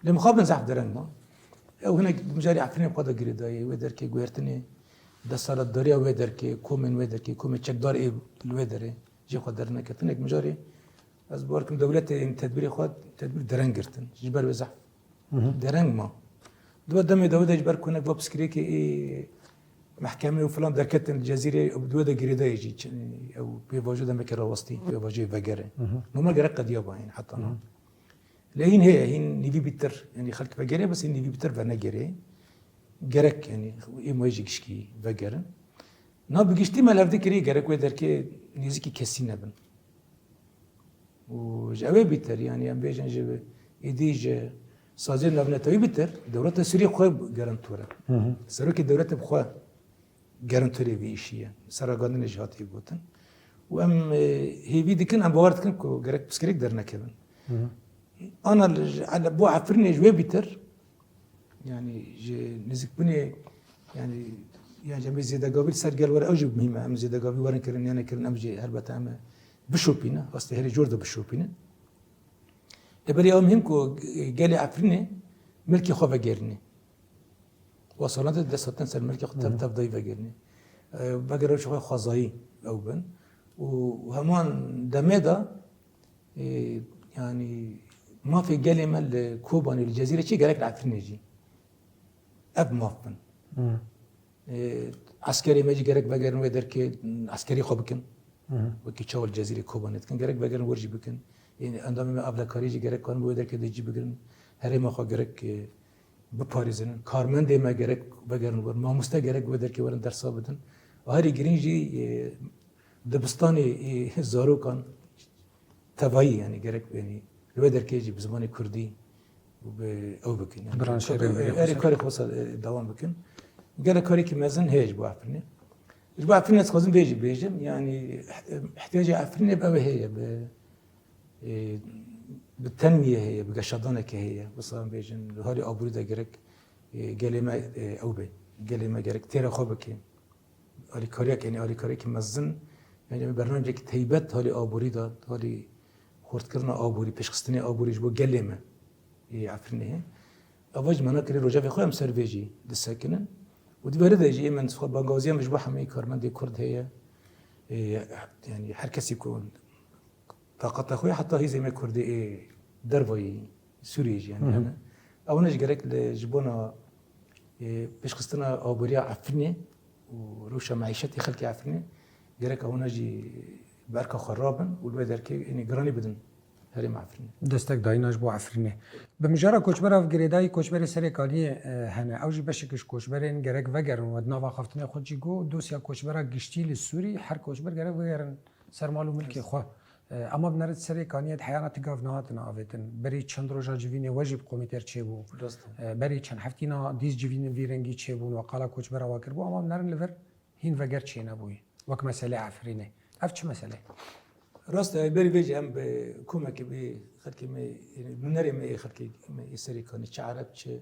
Lê mixabin zehf dereng ma. Ew hinek di mijarê Efrînê xwe de girêdayî, wê derkê guhertinê, desthilatdariya wê derkê, komên wê derkê, komê çekdar ê li wê derê jê xwe derneket. Hinek mijarê ez bawer kim dewletê ên tedbîrê xwe, tedbîr dereng girtin. Ji ber wê zehf Hı hı. dereng ma. Di wê demê dawî de ji ber ku hinek va piskirêkê ê mehkemê û filan derketin li Cezîrê, ew di wê de girêdayî jî çi-, ew pêvajo demeke rawestî, pêvajê vegere. Hı hı. Normal gerek qediya ba hîn heta Hı hı. na. Lê hîn heye, hîn nîvî bîtir, yanî xelk vegerê, bes hîn nîvî bîtir venegerê. Gerek, yanî ê wê jî gişkî vegerin. Na bi giştî me li hev dikirî, gerek wê derkê nêzîkî kesî nebin. Û ji ew ê bîtir, yanî em bêjin ji êdî ji saziyên navnetewî bîtir, dewleta Sûriyê xwe garantor e. Hı hı. Serokê dewletê bi xwe garantorê vî îşî ye. Ser ragandinê jî hatiye gotin. Û em, e, hêvî dikin, em bawer dikin ku gerek piskirêk dernekevin. Hı hı. Ana li, ji, ele, bo Efrînê ji wê bîtir, yanî ji nêzîkbûnê, yanî, yan ji em ê zêdegavî li ser gel were, ew jî muhîm e. Em zêdegavî werin kirin, yan nekirin, em jî helbete em ê bişopîne. Astê herî jor de bişopîne. Lê belê ew muhîm ku gelê Efrînê milkê xwe vegerîne. Wa salan de dest hatin ser milkê xwe tev Hı hı. tev dayî vegerîne. E, veger rewşê xwe xwezayî ew bin. Û heman demê de, e, yanî Mafê gelê me li Kobanê, li Cezîrê çi gerek li Efrînê jî. Ev maf bin. Hı. E, Eskerê me jî gerek vegerin wê derkê, eskerî xwe bikin. Hı hı. Wekî çawa li Cezîrê Kobanê dikin, gerek vegerin wir jî bikin. Ê, endamê me avlekarî jî gerek karin bi wê derkê de cî bigirin. Herêma xwe gerek, e, biparêzin. Karmendê me gerek vegerin wir. Mamoste gerek wê derkê werin dersa bidin. Herî girîng jî, e, dibistanê, e, zarokan tevayî, yani gerek, yani li wê derkê jî bi zimanê kurdî û bi ew bikin. Yani Branşa erê, dewrê erê xwe. Karê xwe sa-, e, dewam bikin. Gelek karekî mezin heye ji bo Efrînê. Ji bo Efrînê ez dixwazim vê jî bêjim. Yani, eh, ihtiyaca Efrînê bi ew heye, bi, e, bi tenmiyê heye, bi geşadanekê heye. Wisa em bêjin, li halê aborî de gerek, e, gelê me, e, ew be. Gelê me gerek têra xwe bike. Alîkariyek, yani alîkariyekî mezin, yani bernamecekî teybet halê aborî de, halê xurtkirina aborî, pêşxistinê aborî ji bo gelê me ê Efrînê heye. Ava jî me nakirê rojevê xwe em ser vê jî disekinin. Û di vere de jî ê min xwe bangawaziya min ji bo hemî karmendê kurd heye. Ê, yani her kesî ku taqata xwe heta hîzê me kurdê ê dervayî Sûriyê jî yani Hı hı. hene. Ewana jî gerek li, ji bona, ê, pêşxistina aboriya Efrînê û rewşa meîşetê xelkê Efrînê gerek ewana jî bi erka xwe rabin û li wê derkê, yani giranî bidin herêma Efrînê. Destek dayîna ji bo Efrînê. Bi mijara koçbera girêdayî koçberê Serêkaniyê, e, hene. Ew jî beşek ji koçberên gerek vegerin we di nava xaftinê xwe jî got, dosya koçbera giştî li Sûrî her koçber gerek vegerin ser mal û milkê xwe. E, ema bi nerit Serêkaniyê di heyana ti gav nehatine avêtin. Berî çend roja civînê we jî bi komîter çêbû. Rast e. E, berî çend heftîna dîs civînên vî rengî çêbûn, we qala koçbera we kiribû, ema bi nerin li vir hîn veger çênebûyî. Wek meselê Efrînê. Ev çi mesele? Rast e, berî vê jî em bi komekê bi xelkê me, nûnerê me ê xelkê me ê Serêkanî, çi Ereb, çi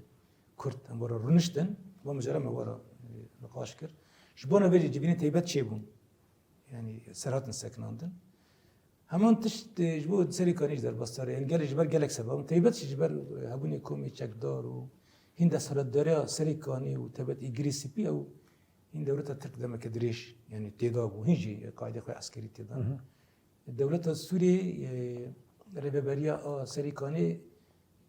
Kurd, em were rûniştin, va mijara me were, e, niqaş kir. Ji bona vê jî civînên teybet çêbûn. Yani ser hatin sekinandin. Heman tişt, e, ji bo Serêkanî jî derbasdar e. Yani gelek ji ber gelek sebab. Teybet jî ji ber, e, hebûnê komê çekdar û hîn desthilatdariya Serêkanî û tebet Îgirê Spî ew hîn dewleta Tirk demeke dirêj, yani têda bû. Hîn jî qaîdê xwe eskerî têda. Hı hı. Dewleta Sûriyê, e, rêveberiya a Serêkanê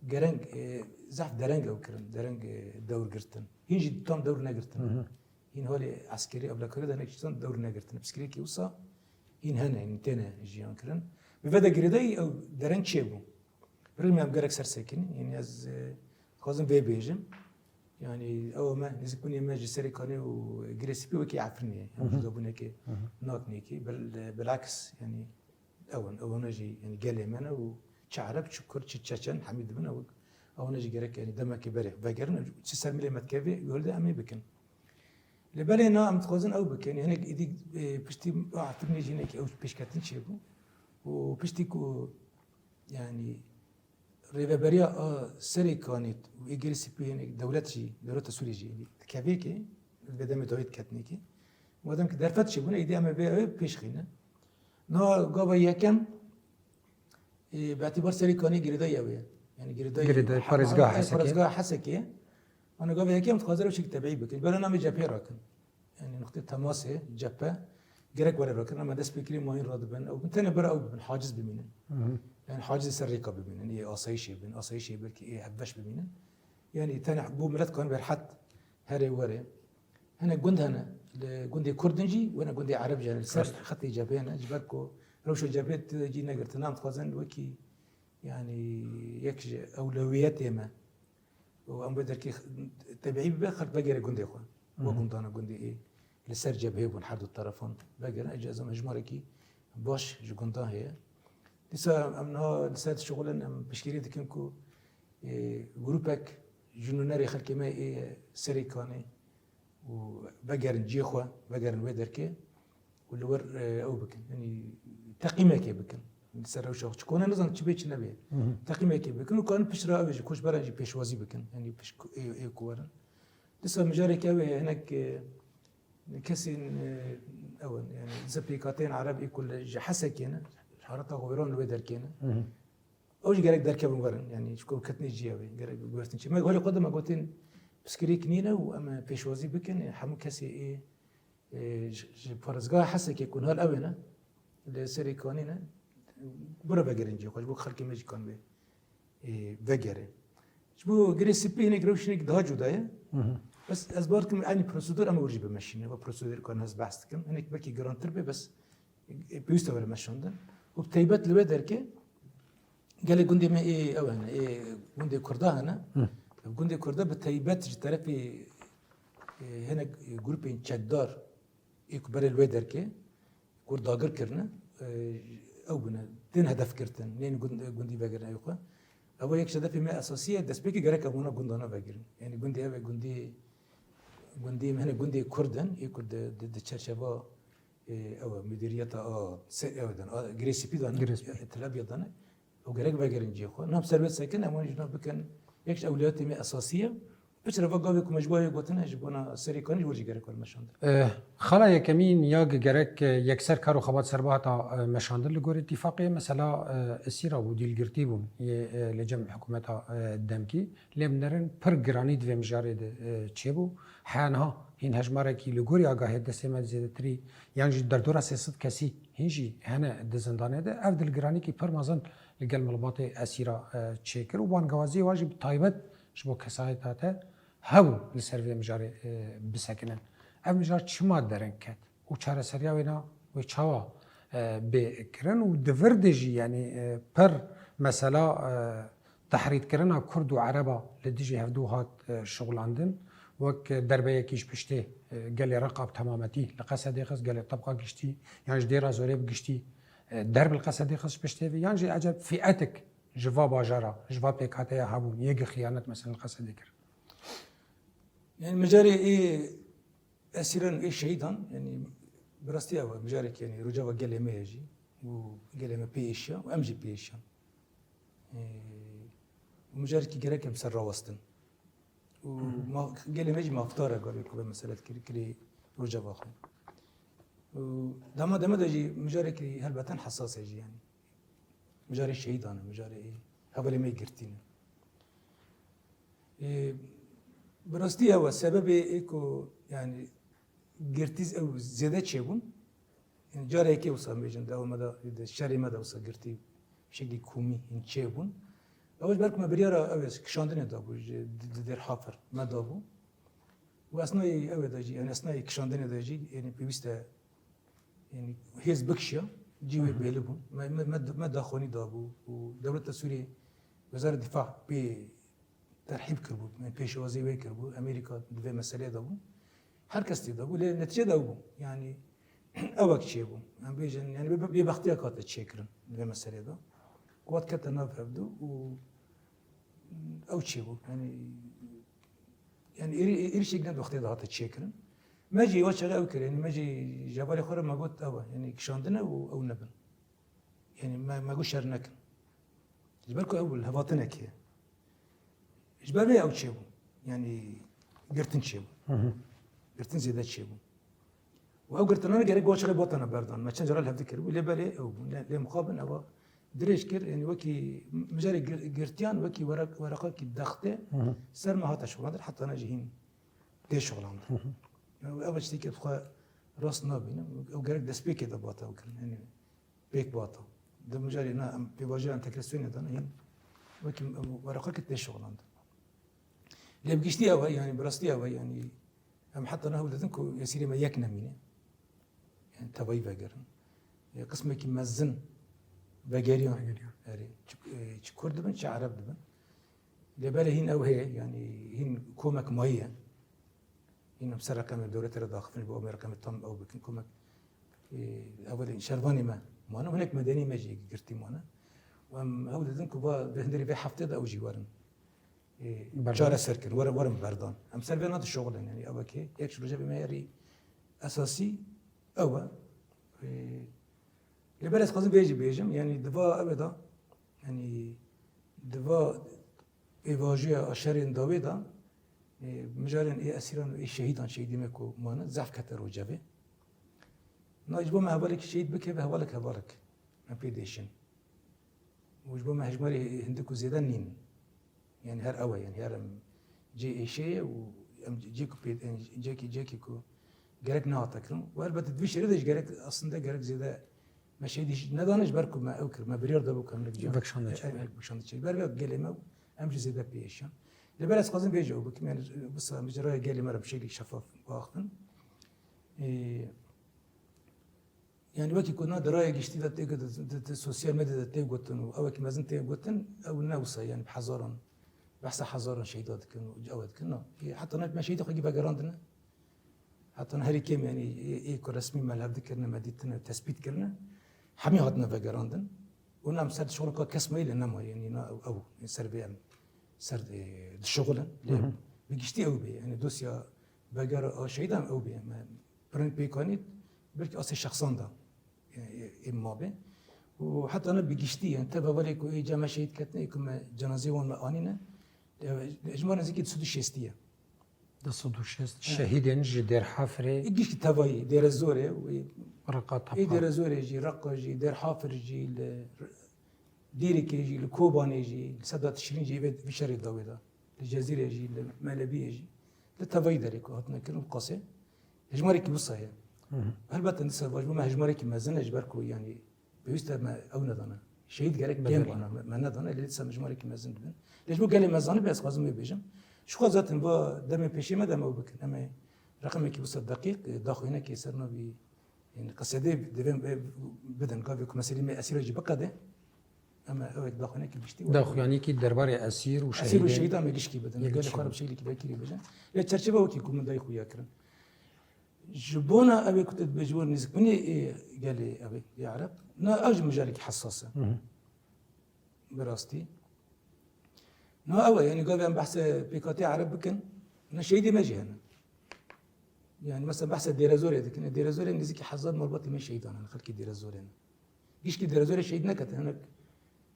gereng, e, zehf dereng ew kirin, dereng, e, dewr girtin. Hîn jî tam dewr negirtin. Hı hı. Hîn halê eskerî evlekarî de hinek jî tam dewr negirtin. Piskirêkî wisa hîn hene, hîn têne jiyan kirin. Bi vê de girêdayî ew dereng çêbû. Rî me em gerek ser sekinin. Yani ez, e, dixwazim vê bêjim. Yani ew me, nêzîkbûnê me ji Serêkanê û Girê Spî wekî Efrînê ye. Em Hı hı. cudabûnekê Hı hı. naknêkî. Bil-, bilaks, yani ew in, ewana jî, yani gelê me ne û çi Ereb, çi Kurd, çi Çeçen, hemî dibin ew. Ewana jî gerek, yani demekê berê vegerin, çi ser milê me dikeve, yolde em ê bikin. Lê belê na em dixwazin ew bikin, hinek êdî, e, piştî Efrînê jî hinek ew pêşketin çêbû. Û piştî ku, yani, rêveberiya a Serêkanê û Êgirê Spî, yani dewlet jî, dewleta Sûriyê jî, yani, dikevêkê, li vê demê dawî diketinêkê. Madem ki derfet çêbûne, êdî em ê vê ew pêş xîne. Niha gava yekem, e, bi etibar Serêkanê girêdayî ew ye. Yani girêdayî Girêdayî He-, parêzgeha He-, Hesekê. Parêzgeha Hesekê. Ana gava yekem dixwaze rewşek tebîî bikin. Bela namê cephê rakin. Yani nuqtê temasê, cephe, gerek were rakin. Ama dest pê kirî mayîn radibin. Ew bin, tenê bera ew bibin, haciz bimînin. Hı hı. Yani haciz ser rêka bimînin. Ê asayîşê bin, asayîşê belkî ê hevbeş bimînin. Yani tenê bo milet kan berhet herê were. Hene gund hene, li gundê Kurdin jî, wene gundê Ereb jî hene, li ser Rast. xetê cephê hene. Ji ber ku rewşa cephê tu cî negirtin, em dixwazin wekî, yani, yek ji ewlewiyetê me. Û em wê derkê x-, tebîî bibe, xelk vegere gundê xwe. Wek Mhm. gundana gundê ê li ser cephê bûn, her du terefan vegerin. Ece ez em hejmarekî baş ji gundan heye. Dîsa em niha li ser dişixulin, em piştgirî dikin ku, ê, grûpek ji nûnerê xelkê me ê Serêkanê û vegerin cihê xwe, vegerin wê derkê û li wir, e, ew bikin. Yanî teqîmekê bikin. Li ser rewşa xwe. Çi kone nizan çi bê çi nebê. Mhm. Teqîmekê bikin û karin piştre ew ê ji koçberan jî pêşwazî bikin. Yanî pişt ku ê, ê ku werin. Dîsa mijareke ew ê hinek, e, kesên, e, ew in. Yanî dîsa pêkhateyên Ereb ê ku li, ji Hesekê ne, ji hareta xwe wêran li wê derkê ne. Mhm. Ew jî gerek derkevin werin, yanî ji ku ketinê cihê wê, gerek guhertin çê. Me holê xwe de me gotin piskirêk nîne û em ê pêşwazî bikin, ê hemû kesê ê, ê, ji, ji parêzgeha Hesekê ku niha li ew ê ne, li Serêkanî ne, bira vegerin cihê xwe, ji bo xelkê me jî kan bê. e, vegere. Ji bo Girê Spî hinek rewşinek daha cuda ye. Bes ez bar dikim, eynî prosedûr em wir jî bimeşînin. Ev prosedûr kan ez behs dikim. Hinek belkî girantir be, bes e, pêwîst e were meşandin. Û bi teybet li wê derke gelê gundê me ê ew hene, ê gundê Kurda hene. Gundê Kurda bi teybet ji terefê, e, hinek, e, grûpên çekdar ê ku berê li wê derke, ku dagir kirine, e, ew bûne, tên hedef girtin, nên gund-, gundî vegirin ew xwe. Ew yek ji hedefê me esasî ye, destpêkê gerek em wana gundana vegirin. Yanî gundê ev e, gundî, gundî me hene gundê Kurd in, ê ku di, di, di çerçeva, e, ew e, mudiriyeta a, se-, ew e, dan, a, Girê Spî dan, Girê Spî. E, Tel Aviv dan. Ew gerek vegerin cihê xwe. Niha bi ser wê sekin, em wan jî nav bikin. Yek ji ewliyatê me esasî ye. Piçre va gavê ku me ji bo wê gotine, ji bona serê kanî ji wir jî gerek were meşandin. Eh, xala yekemîn ya ge-, gerek, eh, yekser kar û xebat serbahata, eh, meşandin li gorî tîfaqê, mesela, eh, esîra bû, dîlgirtî bûn, yê, eh, li cem hikûmeta, eh, demkî. Lê bi nerin pir giranî di vê mijarê de, eh, çêbû. Heya niha hîn hejmarekî li gorî agahiyê destê me zêdetirî, yan jî derdora sê sed kesî hîn jî hene di zindanê de. Ev dilgiranîkî pir mezin li gel malbatê esîra, e, çêkir û bangewaziyê wan jî bi taybet ji bo kesayeta te hebû li ser vê mijarê, e, bisekinin. Ev mijar çima dereng ket û çareseriya wê na wê çawa, e, bê kirin û di vir de jî, yanî, e, pir mesela, e, tehrîtkirina Kurd û Ereba li dijî hevdû hat, e, şixulandin. Wek derbeyekî ji piştê, e, gelê Reqa bi temametî li Qesedê xist, gelê Tebqa giştî, yan ji Dêra Zorê bi giştî, e, derb li Qesedê xist ji piştê vê, yan jî eceb fîetik ji va bajara, ji va pêkhateya hebûn, yê gi xiyanet mesela li Qesedê kir. Yani mijarê ê esîran ê şehîdan, yani bi rastî ew e, mijarek yani rojeva gelê me ye jî û gelê me pê êşiya û em jî pê êşiyan. Ee, û mijarekî gerek em ser rawestin. Û Hı hı. ma-, gelê me jî mafdar e gavê ku vê mesele dikir-, kirî rojeva xwe. Û dema dema de jî mijarekî helbeten hesas e jî yani. Mijarê şehîdan e, mijarê hevalê me girtî ne. Ê, bi rastî ew e, sebebê ê ku, yani, girtî ew zêde çêbûn. Yani, careke wisa bêjin, dewa me de, di şerê me de wisa girtî şeklî komî hîn çêbûn. Ew ji ber ku me biryara ew ê kişandinê dabû, ji di, di Dêrhafir me dabû. Û esnayê ew ê de jî, yani esnayê kişandinê de jî, yani pêwîst e, yani hêz bikişiya, cî wê Hı hı. bêli bûn. Me, me, me, me daxwanî dabû û dewleta Sûriyê, Wezareta Difa pê terhîb kiribû, yani pêşwazî wê kiribû, Amerîka di vê meseleyê de bû. Her kes tê de bû, lê netîce de ew bû. Yani ewek çêbû. Em bêjin, yani bê, bêbextiya hate çêkirin di vê meseleyê de. Quwat kete nav hevdu û ew çêbû. Yani, yani êrî, êrîşek ne wextê de hate çêkirin. Me jî wa çaxê ew kir, yani me jî ji hevalê xwe re me got ew e, yani kişandin e û ew nebin. Yani me, me got şer nekin. Ji ber ku ew li hevatinekê ye. Ji ber vê ew çêbû. Yani girtin çêbû. Hı hı. Girtin zêde çêbû. Û ew girtinane gerek goçxê batana berdan. Me çend cara li hev dikir bû. Lê belê ew bûn. Lê, lê mixabin ewa dirêj kir. Yani wekî mijarê gir-, girtiyan, wekî werek-, wereqekî dextê Hı hı. ser me hate şixulandin. Heta ne jî hîn tê şixulandin. Hı hı. Yani ev tiştekî xwe rast nabînim. Ew gerek destpêkê de bata ew kirin. Yani pêk bata. Di mijarê na em pêvajoya entegrasyonê de ne hîn wekî em wereqekî tê şixulandin. Lê bi giştî ew e, yani bi rastî ew e, yani em heta niha didin ku esîrê me yek nemîne. Yani tevayî vegerin. E, qismekî mezin vegeriyan. Vegeriyan. Erê. Çi, e, çi Kurd dibin, çi Ereb dibin. Lê belê hîn ew heye, yani hîn komek mayî ye. Hîn em ser reqemê dewletê re daxifin, bo em ê reqemê tam ew bikin, komek, e, hevalên şervanê me mane, hinek medenî me jî girtî mane. Û em hewl didin ku va, vê hundirê vê heftê de ew jî werin, e, Berdan. çareser kirin, werin, werin berdan. Em ser vê na dişoxilin, yani ew e ke yek ji rojevê me herî esasî ew e. E, lê ber ez xwazim vê jî bêjim, yani di va ew e de, yani di va pêvajoya a şerên dawê de, e, mijarên ê esîran û ê şehîdan, şehîdê me ku mane, zehf kete rojevê. Na ji bo me hevalekî şehîd bikeve, hevalek hevalek em pê dêşin. Û ji bo me hejmarê hindik û zêde nîn. Yani her ew e, yani her em cê êşê ye û em cê ku pê, yani cêkî, cêkî ku gerek nehate kirin. Û elbette di vî şerê de jî gerek, aslında gerek zêde Me şehîdî jî nedane ji ber ku me ew kir, me biryar da bû ku em li vî cihê. Vekşandin çêbû. Em vekşandin çêbû. Ber vê gelê me û em jî zêde pê êşiyan. Lê belê ez dixwazim vê jî ew bikim, yani wisa mijara gelê me re bi şeklî şefaf biaxivin. Ê, yani wekî ku na di raya giştî de tê, di, di, di sosyal medya de tê gotin û ewekî mezin tê gotin, ew ne wisa yani bi hezaran, behsa hezaran şehîda dikin û ew dikin. Na. Ê, heta niha me şehîdê xwe kî vegerandine. Heta niha herî kêm, yani, ê, ê ku resmî me li hev dikirine, me dîtine, tespît kirine, hemî hatine vegerandin. Û em ser şixulka kes mayî lê nema, yani, na ew, ew, ser vê em ser, e, dişixulin. Lê bi giştî ew bê, yani, dosya vegera a şehîdan ew bê. Me pirin pêk anît, belkî asê şexsan da, e, e, ê mabe. Û heta niha bi giştî, yani, teva welê ku ê ca me şehîd ketine, ê ku me cenazê wan me anîne, e, hejmar nêzîkî du sed û şêstî ye. Du sed û şêst şehîdên ji Dêrhafirê. Ê giştî tevayî, Dêrezorê û ê, Reqa ê Tepa. Dêrezorê jî, Reqa jî, Dêrhafir jî, li Dêrikê jî, li Kobanê jî, li Seda Tişrîn jî vê, vî şerê dawê de. Li Cezîrê jî, li Melebiyê jî. Li tevayî derê ku hatine kirin û qasê. Hejmarekî wisa ye. Helbet dîsa vaj bû me hejmarekî mezin e ji ber ku yanî Pêwîst e me ew nedane. Şehîd gerek kêm bana, me, me nedane, lê dîsa hejmarekî mezin dibin. Lê ji bo gelê me zanibê ez xwazim wê bêjim. Ji xwe zaten va demê pêşê me de em ew bikin. Em ê reqemekî wisa deqîq, e, daxuyanekê ser navî, yani, qisedê divê em bidin. Gavê ku meselê me esîra jî biqede, em ê ewek daxuyanekî giştî were. Daxuyanîkî derbarê esîr û şehîdê. Esîr û şehîdan me gişkî bidin. Gelê xwe re bi şeklekî vekirî bêjin. Lê çerçeva wekî ku min dayî xuya kirin. Ji bona ew ê ku tu dibêjî wer nêzikbûnê ê gelê ew ê, ê Ereb, na ew jî mijarekî hesas e. Bi rastî. Na ew e, yanî gavê em behsê pêkhatê Ereb bikin, na şehîdê me jî hene. Yanî mesela behsê Dêrezorê dikin. Dêrezorê nêzîkî hezar malbatê me şehîdan hene, xelkê Dêrezorê ne. Gişkî Dêrezorê şehîd neketin, hinek,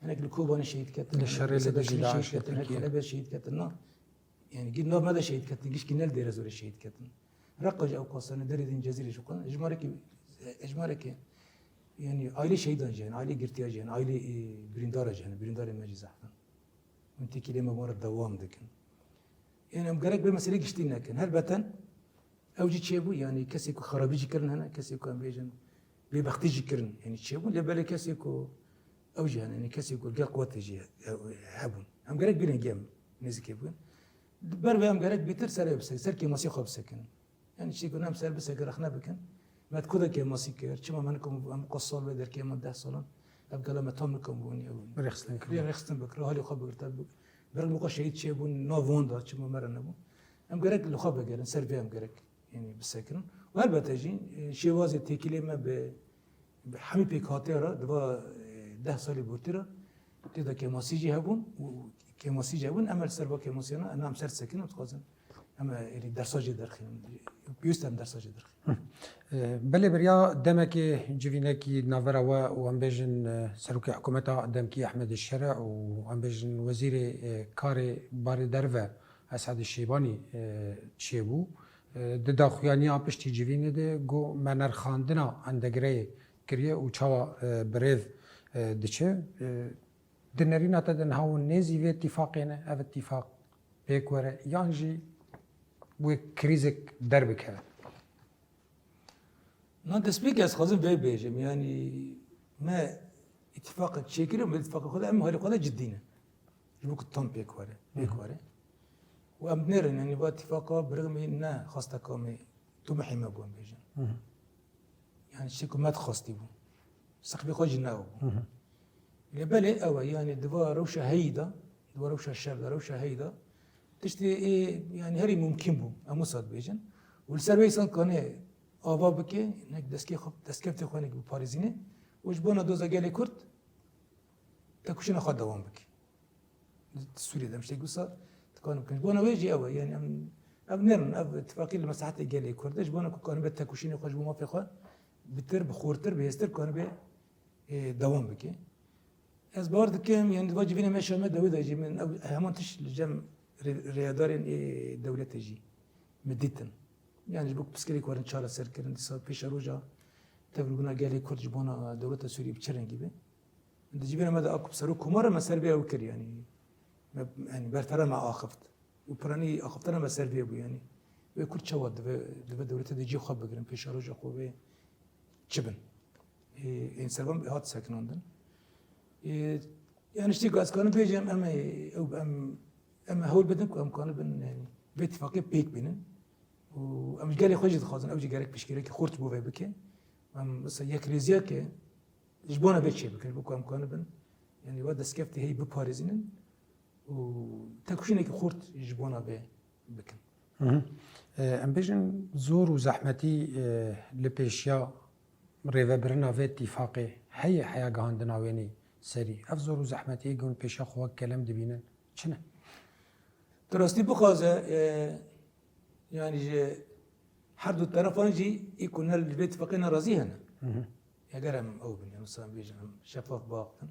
hinek li Kobanê şehîd ketin, hinek li Sedefînê şehîd ketin, hinek li Helebê şehîd ketin. Na, yani gî nav me de şehîd ketin, gişkî ne li Dêrezorê şehîd ketin. Reqa jî ew qasane, derê din Cezîrê jî qan, hejmarekî, hejmarekî, yani ailê şehîdan jî hene, ailê girtiya jî hene, ailê, e, birîndara jî hene, birîndarê me jî zehf in. Hûn têkilê me wan re dewam dikin. Yani em gerek vê meselê giştî nekin. Helbeten ew jî çêbû, yani kesê ku xerabî jî kirin hene, kesê ku em bêjin bêbextî jî kirin, yani çêbûn. Lê belê kesê ku ew jî hene, yani kesê ku gel quwetê jî he-, hebûn. Em gerek bînin gem nêzikê bûn. Ber vê em gerek bêtir serê bisekin, ser kêmasî xwe bisekin. Yani çî ku em ser bisekin, rexne bikin. Me ku de kêmasî kir, çima me nikom em qas sal vê derkê me deh salan, ev gela me tam nikom bûn, ew rêxistin kir. Rêxistin bikir, halê xwe bigirte, bi-, berek bi xwe şehîd çêbûn, nav wan da, çima me re nebûn. Em gerek li xwe vegerin, ser vê em gerek, yani bisekirin. Û helbete jî, e, şêwazê têkilê me bi, bi hemî pêkhatê re, di va, e, deh salî bortî re, tê de kêmasî jî hebûn û kêmasî jî hebûn. Em li ser va kêmasiyana, em ser disekin, em dixwazin. Em ê êrî dersa jê derxîn, pêwîst e em dersa jê derxîn. Hı. E, belê beriya demekê civînekî navbera we û em bêjin, e, serokê hikûmeta demkî Ehmedê Şere û em bêjin wezîrê, e, karê barê derve Esedê Şêbanî, e, çêbû. E, di daxuyaniya piştî civînê de got me nirxandina endegireyê kiriye û çawa, e, bi rêv, e, diçe. E, Di nerîna te de niha hûn nêzî vê tîfaqê ne, ev tîfaq pêk were, yan jî wê krîzek derbikeve? Na destpêkê ez xwazim vê bêjim, yanî me îtîfaqek çêkirin, bi îtîfaqa xwe de em halê xwe de cidî ne. Ji bo ku tam pêk were, pêk were. Û em nêrin, yanî va îtîfaqa birixmê ne xwesteka me, tumihê me bû em bêjin. Yani tiştê ku me dixwestî bû. Seqfê xwe jî ne ew bû. Lê belê ew e, yani di va rewşa heyî de, di va rewşa şer de, rewşa heyî de tiştê ê, yani herî mumkîn bû, em wisa dibêjin. Û li ser wê însan kanê ava bike, nek destkeftê xwe, destkeftê xwe nek biparêzîne û ji bona doza gelê Kurd tekoşîna xwe dewam bike. Sûriyê de em ştê wisa dikarin bikin. Ji bona wê jî ew e. Yani em, ev nêrin, ev îtîfaqî li meslahetê gelê Kurd e. Ji bona ku karibe tekoşînê xwe ji bo mafê xwe bitir, bi xurtir, bi hêztir karibe, e, dewam bike. Ez bawer dikim, yani di va civînê me şer me dewê de jî min ew heman tişt li cem rê-, rêdarên ê dewletê jî min dîtin. Yani ji bo ku pirsgirêk werin çareser kirin, dîsa pêşeroja tevlibûna gelê Kurd ji bona dewleta Sûriyê bi çi rengî be? Di civîna me de a ku bi serok komar e, me ser vê ew kir, yanî me, yanî berfera me axift. Û piranî axiftina me ser vê bû, yanî wê Kurd çawa dibe, dibe dewletê de cî xwe bigirin, pêşeroja xwe wê çi bin? Ê, ên servan hat sekinandin. Ê, yani işte ku ez kanim bêjim, em ê, ew, em, em ê hewl bidin ku em kanibin, yani, vê tifaqê pêk bînin. Û em ji gelê xwe jî dixwazin, ew jî gerek piştgirêkî xurt ji bo vê bike. Em mesela yekrêziyeke ji bona vê çê bikin, ji bo ku em kanibin, yani, we destkeftê heyî biparêzînin û tekoşînekî xurt ji bona vê bikin. Hı hı. E, em bêjin zor û zehmetî, e, li pêşiya rêvebirina vê tîfaqê heye, heya gihandina wênî serî. Ev zor û zehmetiyê ku hûn pêşiya xwe wek kelem dibînin, çi ne? Tu rastî bixwaze, e, yani ji her du terefan jî ê ku ne li vê tîfaqê nerazî hene. Hı hı. Eger em ew bin, yani, wisa em bêjin, em şefaf biaxivin.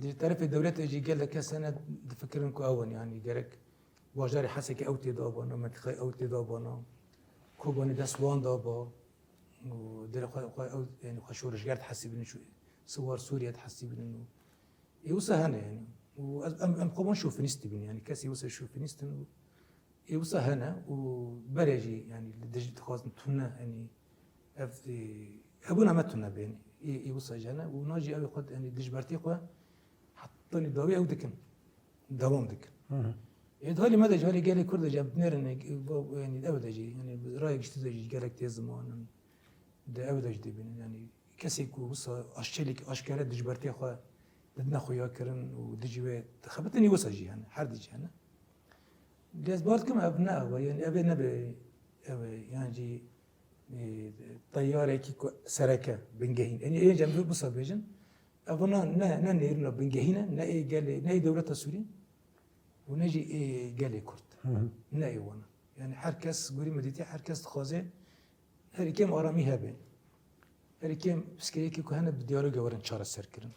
Di terefê dewletê jî gelek kes hene difikirin ku ew in, yani gerek bajarê Hesekê ew tê de bana, mentiqayê ew tê de bana, Kobanê dest wan de ba û dere xwe, xwe ew, yani xwe şorişger dihesibînin, şu, siwar Sûriye dihesibînin û ê wisa hene yani. Û ez, em, em xwe wan şofinîst dibînin yani, kesê wisa şofinîst in û ê wisa hene û berê jî, yani, li dij dixwazin tune, yani, ev, e, hebûna me tune be, yani, ê, ê wisa jî hene û na jî ew ê xwe, yani, dijbertê xwe hetanî dawî ew dikin, dewam dikin. Hı hı. Ê, di halê me de jî, halê gelê Kurd de jî em dinêrin, e, bo, yani, ew de jî, yani, raya giştî de jî gelek tê zimanin, di ew de jî dibînin, yani, kesê ku wisa aşçelek aşkere dijbertê xwe didine xuya kirin û dijî wê dixebitin, ê wisa jî hene, her di jî hene. Lê ez bawer dikim ev ne ev e, yani ev ê nebe, ev e, yan jî, e, teyarekî ku sereke, bingehîn. Yani ê cem wisa bêjin, ev ne, ne, ne nêrîna bingehîn e, ne ê gelê, ne ê dewleta Sûrî û ne jî ê gelê Kurd. Hı hı. Ne ê wan e. Yani her kes, gorî me dîtî, her kes dixwaze herî kêm aramî hebe. Herî kêm piskirêkê ku hene bi diyalogê werin çareserkirin.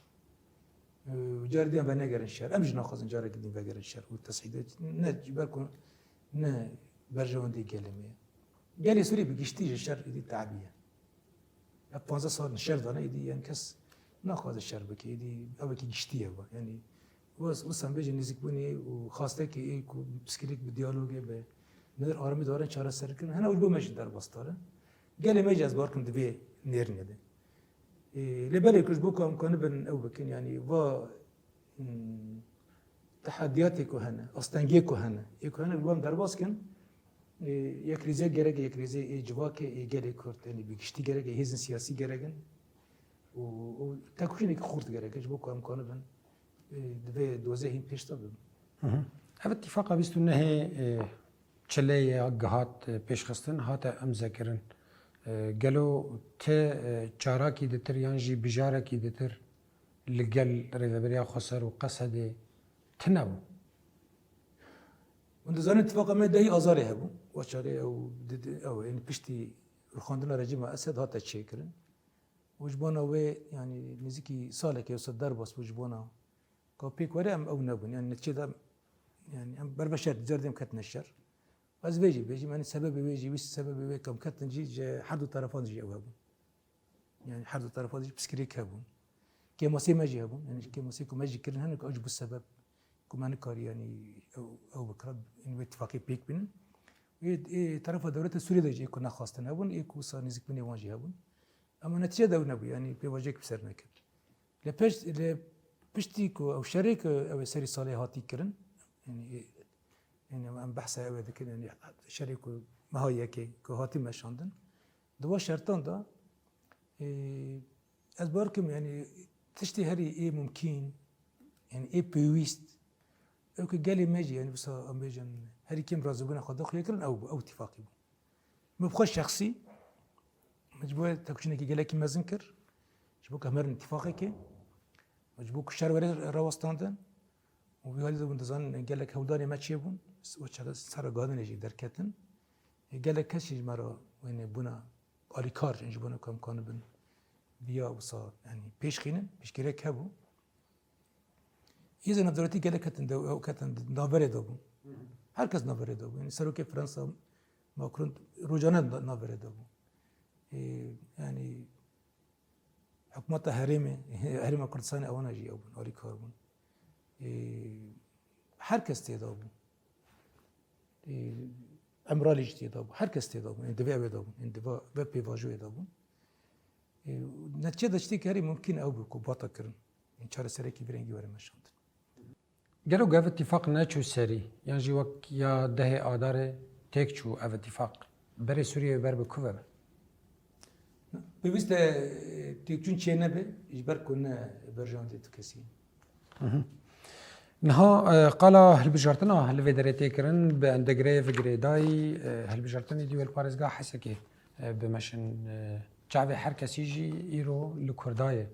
Û carê din venegerin şer. Em jî naxwazin carekî din vegerin şer û tesîdê ne ji ber ku ne berjewendî gelê me ye. Gelê Sûrî bi giştî ji şer êdî tebiye. Ev panzdeh sal şer dane êdî, yani kes naxwaze şer bike, êdî ew wekî giştî ye. Yani wis-, wisa bêjin nêzîkbûnê û xastekê ê ku piskirêk bi diyalogê be, nedir aramî darin çareserkirin, hene û ji bo me jî derbas dare. Gelê me jî ez bawer kim di vê nêrînê de. Ê, lê belê ku ji bo ku em kanibin ew bikin, yani va, hmm, tehediyatê ku hene, astengiyê ku hene, ê ku hene, li wan derbas kin, ê, yekrêziya gerek, yekrêziya ê civakê, ê gelê Kurd, yani bi giştî gerek, ê hêzên siyasî gerek in û, û tekoşînekî xurt gerek e, ji bo ku em kanibin, ê, di vê dozê hîn pêş de bibin. Hı hı. Ev îtîfaqa bîst û nehê, e, çilê ya gihat, e, pêşxistin, hate imzekirin. E, gelo ti, e, carakî ditir yan jî bijarekî ditir li gel Rêveberiya Xweser û Qesedê tune bû? Hûn dizanin, tifaqa me dehî Azarê hebû. Wa çarê ew di, di, ew, yani piştî rûxandina rejîma Esed hate çêkirin. Û ji bona wê, yani nêzîkî salekê wisa derbas bû ji bona ka pêk were em ew nebûn. Yani netîcê de, yani em berve şer, di car dê em ketine şer. Ez vê jî bêjim, yani sebebê wê jî, wî sebebê wê ku em ketin jî ji her du terefan jî ew hebûn. Yani her du terefa de jî piskirêk hebûn. Kêmasê me jî hebûn. Yani kêmasê ku me jî kirin hene ku ew jî bû sebeb ku me nikarî yani ew, ew bikira, yani wê tifaqê pêk bînin. Wê, ê terefa dewleta Sûriyê de jî ê ku nexwastin hebûn, ê ku wisa nêzîkbûnê wan jî hebûn. Ama netîce de ew nebû, yani pêvajoyek bi ser nekir. Lê pişt, lê piştî ku ew şerê ku ew ê serî salê hatî kirin, yani, ê, yani em behsa ew ê dikin, yani şerê ku meha yekê ku hatî meşandin, di wan şertan de, ê, ez bawer kim, yani tiştê herî ê mumkîn, yani ê pêwîst, ew ku gelê me jî, yani wisa em bêjin, herî kêm razîbûna xwe daxuya kirin, ew bû, ew tîfaqî bû. Min bi xwe şexsî, min ji bo tekoşînekî gelekî mezin kir, ji bo ku em herin îtîfaqekê, min ji bo ku şer were rawestandin û wî alî de hûn dizanin gelek hewldanê me çêbûn, û çaxê ser ragihandinê jî derketin. Gelek kes jî ji me re wêne bûna alîkar, ji bo ku em kanibin viya wisa, yani pêş xînin, piştgirêk hebû. Hêzên navdewletî gelek ketin de, ew ketin di naverê de bûn. Her kes naverê de bû. Yani serokê Fransa Macron rojane na-, naverê de bû. Ê, yani hikûmeta herêmê, herêma Kurdistanê ewana jî ew bûn, alîkar bûn. Ê, her kes tê de bû. Ê, Emiralî jî tê de bû. Her kes tê de bû. Yani di vê ew ê de bûn. Yani di va-, vê pêvajoyê de bûn. E, Netîce de tiştekî herî mumkîn ew bû ku bata kirin. Çareserekî vî rengî were meşandin. Gelo ev îtîfaq neçû serî, yan jî wek ya dehê Adarê têk çû ev îtîfaq? Berê Sûriyeyê ber bi ku ve be? Pêwîst e, têkçûn çê nebe, ji ber ku ne berjandê tu kesî. Mhm. Niha, e, qala hilbijartina li vê derê tê kirin, bi endegirê ve girêdayî, e, hilbijartinê dî wê li parêzgeha Hesekê, e, bimeşin. E, çavê her kesî jî îro li Kurda ye.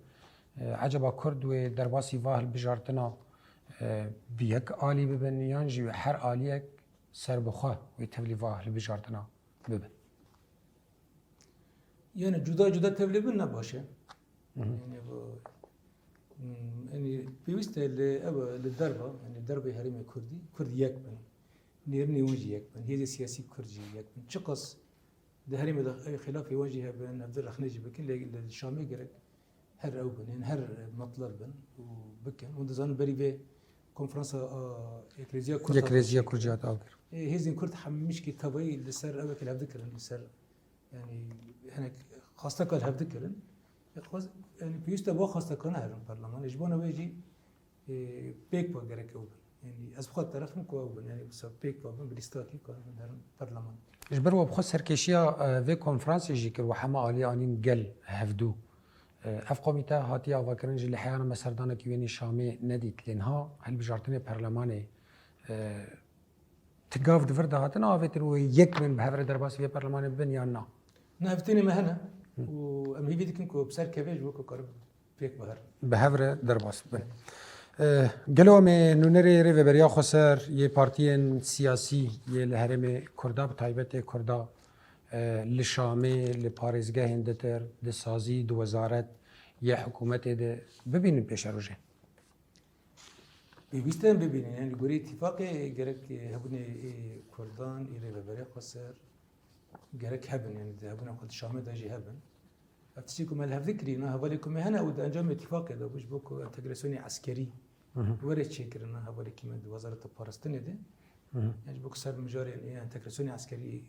E, eceba Kurd wê derbasî va hilbijartina, e, bi yek alî bibin, yan jî wê her aliyek serbixwe wê tevlî va hilbijartina bibin? Yani cuda cuda tevlî bin ne baş e. Mhm. Yani bu, hmm, yani pêwîst e li, ev, li derva, yani derbê herêmê Kurdî, Kurd yek bin. Nêrînê wan jî yek bin. Hêzê siyasî Kurd jî yek bin. Çiqas di herêmê de ew xilafê wan jî hebin, ev di rexne jî bikin, lê li Şamê gerek her ew bin, yani her metleb bin û bikin. Hûn dizanin berî vê konferansa a Yekrêziya Kurd Yekrêziya Kurd jî hat avkir. Ê, hêzên Kurd hemîşkî tevayî li ser ew li hev dikirin, li ser, yani hinek xwasteka li hev dikirin. Ê, xwest-, yani pêwîst e bo xwastekana herin perlemanê. Ji bona wê jî, e, pêk ve gerek ew bin. Yani ez bi xwe teref im ku ew bin. Yani wisa pêk ve bin, bi lîstakî ku ew bin herin perleman. Ji ber we bi xwe serkêşiya, e, vê konferansê jî kir, we hema alî anîn gel hevdû. E, ev komîte hatiye avakirin, ji lehiyana me serdanekî wê nî Şamê nedît. Lê niha hilbijartinê perlemanê, e, ti gav di vir de hatin avêtin wê yek bin bi hev re derbasî vê perlemanê bibin yan na? Na, hevdîtinê me hene û em hêvî dikin ku bi ser kevê ji bo ku karin pêk ve herin. Bi hev re derbas bibin. E, gelo em ê nûnerê Rêveberiya Xweser yê partiyên siyasî yê li herêmê Kurda, bi taybet ê Kurda, e, li Şamê, li parêzgehên ditir, di sazî, di wezaret yê hikûmetê de bibînin pêşerojê? Pêwîst e em bibînin. Yani li gorî îtîfaqê gerek, e, hebûnê ê Kurdan, ê Rêveberiya Xweser, gerek hebin, yani di hebûna xwe di Şamê de jî hebin. Ev tiştê ku me li hev dikirî, na hevalê ku me hene û di encamê îtîfaqê de bû, ji bo ku entegrasyonê eskerî Mhm. were çêkirin, na hevalekî me di Wezareta Parastinê de. Mhm. Yani ji bo ku ser mijarên ê entegrasyonê eskerî,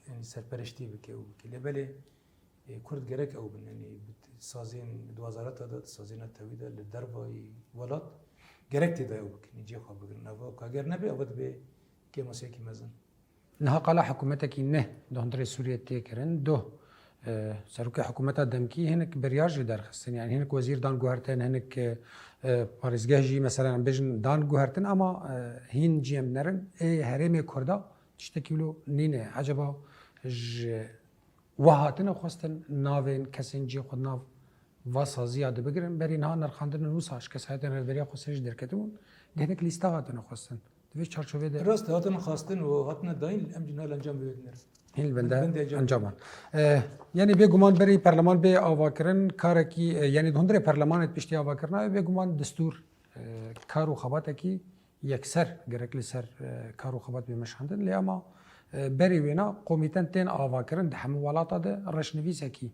yani serpereştî bike û bike. Lê belê, ê, Kurd gerek ew bin, yani bi sazên di wezareta de, di sazêna tevî de, li dervayî welat gerek tê de ew bikin, cihê xwe bigirin. Eva ku eger nebe, eva dibe kêmasiyekî mezin. Niha qala hikûmetekî neh di hundirê Sûriyê tê kirin. Duh, e, serokê hikûmeta demkî hinek biryar jî derxistin. Yani hinek wezîr dan guhertin, hinek, e, e, parêzgeh jî, mesela, em bêjin dan guhertin, ama, e, hîn cî em nerin. Ê herêmê Kurda tiştekî wilo nîne. Eceba ji we hatine xwestin navên kesên cî xwe di nav va saziya de bigirin? Berî niha nirxandin û wisa ji kesayetên Rêveberiya Xweser jî derketibûn. Di hinek lîsta hatine xwestin. Di vê çarçovê de Rast e, hatine xwestin û hatine dayîn, em jî niha li encamê wê dinêrin. Hîn li bende Bende encam. encaman. Eh, yani bêguman berî perleman bê avakirin, karekî, eh, yani di hundirê perlemanê piştî avakirina wê bêguman destûr, eh, kar û xebatekî yekser gerek li ser, eh, kar û xebat bê meşandin. Lê ama, eh, berî wêna komîten tên avakirin di hemû welata de reşnivîsekî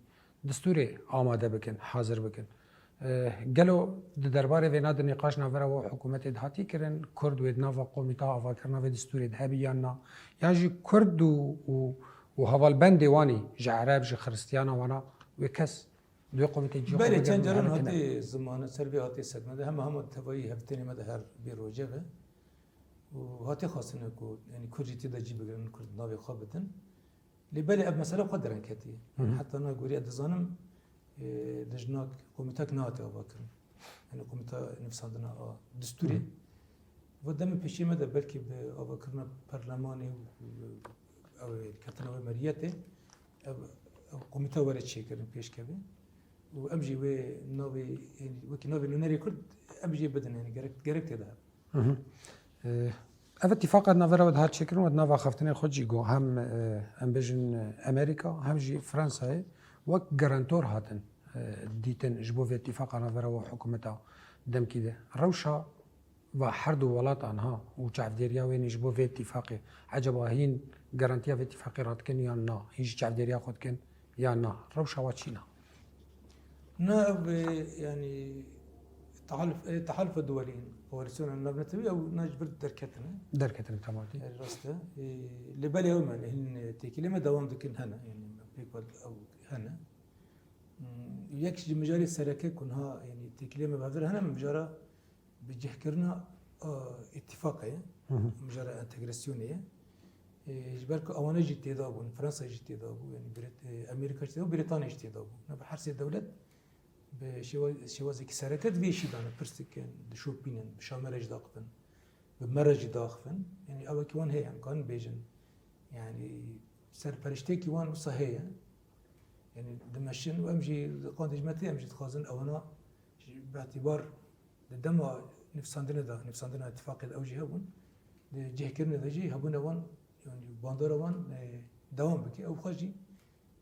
destûrê amade bikin, hazir bikin. Eh, gelo di derbarê vêna de nîqaş navbera we û hikûmetê de hatî kirin, Kurd wê di nava komîta avakirina vê destûrê de hebî yan na? Yan jî Kurd û, û, û hevalbendê wanî ji Ereb, ji Xiristiyana wana wê kes di wê komîtê cî xwe Belê, bigirin, çend caran hemî tune? Hatî zimanin, ser vê hatî sekmedin, hema hema tevayî hevdîtinê me de her vê roje ve. Û hatî xwestin ku, yani, Kurd jî tê de cî bigirin, Kurd navê xwe bidin. Lê belê ev mesele xwe dereng ketiye. Hı hı. Heta niha gorî ez dizanim, e, lijnak, komîtek nehatiye avakirin. Yani komîta nivîsandina a destûrê. Hı. Va demê pêşiyê me de belkî bi avakirina perlemanê û, û ew ê ketina wê meriyetê, ev, ev komîta were çêkirin, pêşkevin. Û em jî wê navê, yani wekî navê nûnerê Kurd, em jî bidin, yani gerek, gerek tê de hebe. Hı hı. Ee, ev îtîfaqa navbera we dihat çêkirin, we di nav axaftinê xwe jî got, hem, e, em bêjin, e, Amerîka, hem jî Fransayê wek garantor hatin, e, dîtin ji bo vê îtîfaqa navbera we û hikûmeta demkî de. Rewşa va her du welatan ha û çavdêriya wê nî ji bo vê îtîfaqê, ecaba hîn garantiya vê îtîfaqê radikin yan na? Hîn jî çavdêriya xwe dikin? Ya na, rewşa we çîn e? Na, ev, e, yani, tehaluf, e, tehalufa duwelî, koalîsyona navnetewî, ew na ji vir derketine. Derketine, tamam. E, rast e. E, lê belê ew me, hîn, e, têkilê me dewam dikin hene, yani, pêk ve ew hene. Hmm, yek ji mijarê sereke ku niha, yanî têkiliyê me bi hev re hene, mijara bicihkirina, a, îtîfaqê ye, Hı hı. mijara entegrasyonê ye. E, ji ber ku ewane jî têda bûn, Fransa jî têda bû, yanî Brit-, e, Amerîka jî têda bû, Brîtanya jî têda bû. Nava her sê dewlet bi şêwa-, şêwazekî sereke di vê îşî de ne, pirs dikin, dişopînin, bi şa me re jî daxivin, bi me re jî daxivin. Yanî ew wekî wan heye, em karin bêjin. Yanî serperişteyekî wan wisa heye. Yanî dimeşin û em jî li qandê ji me tê, em jî dixwazin ewana jî bi îtîbar di dema nivîsandinê de, nivîsandina îtîfaqê de ew jî hebûn. Di cihkirinê de jî hebûna wan, yanî bandora wan, e, dewam bike. Ew xwe jî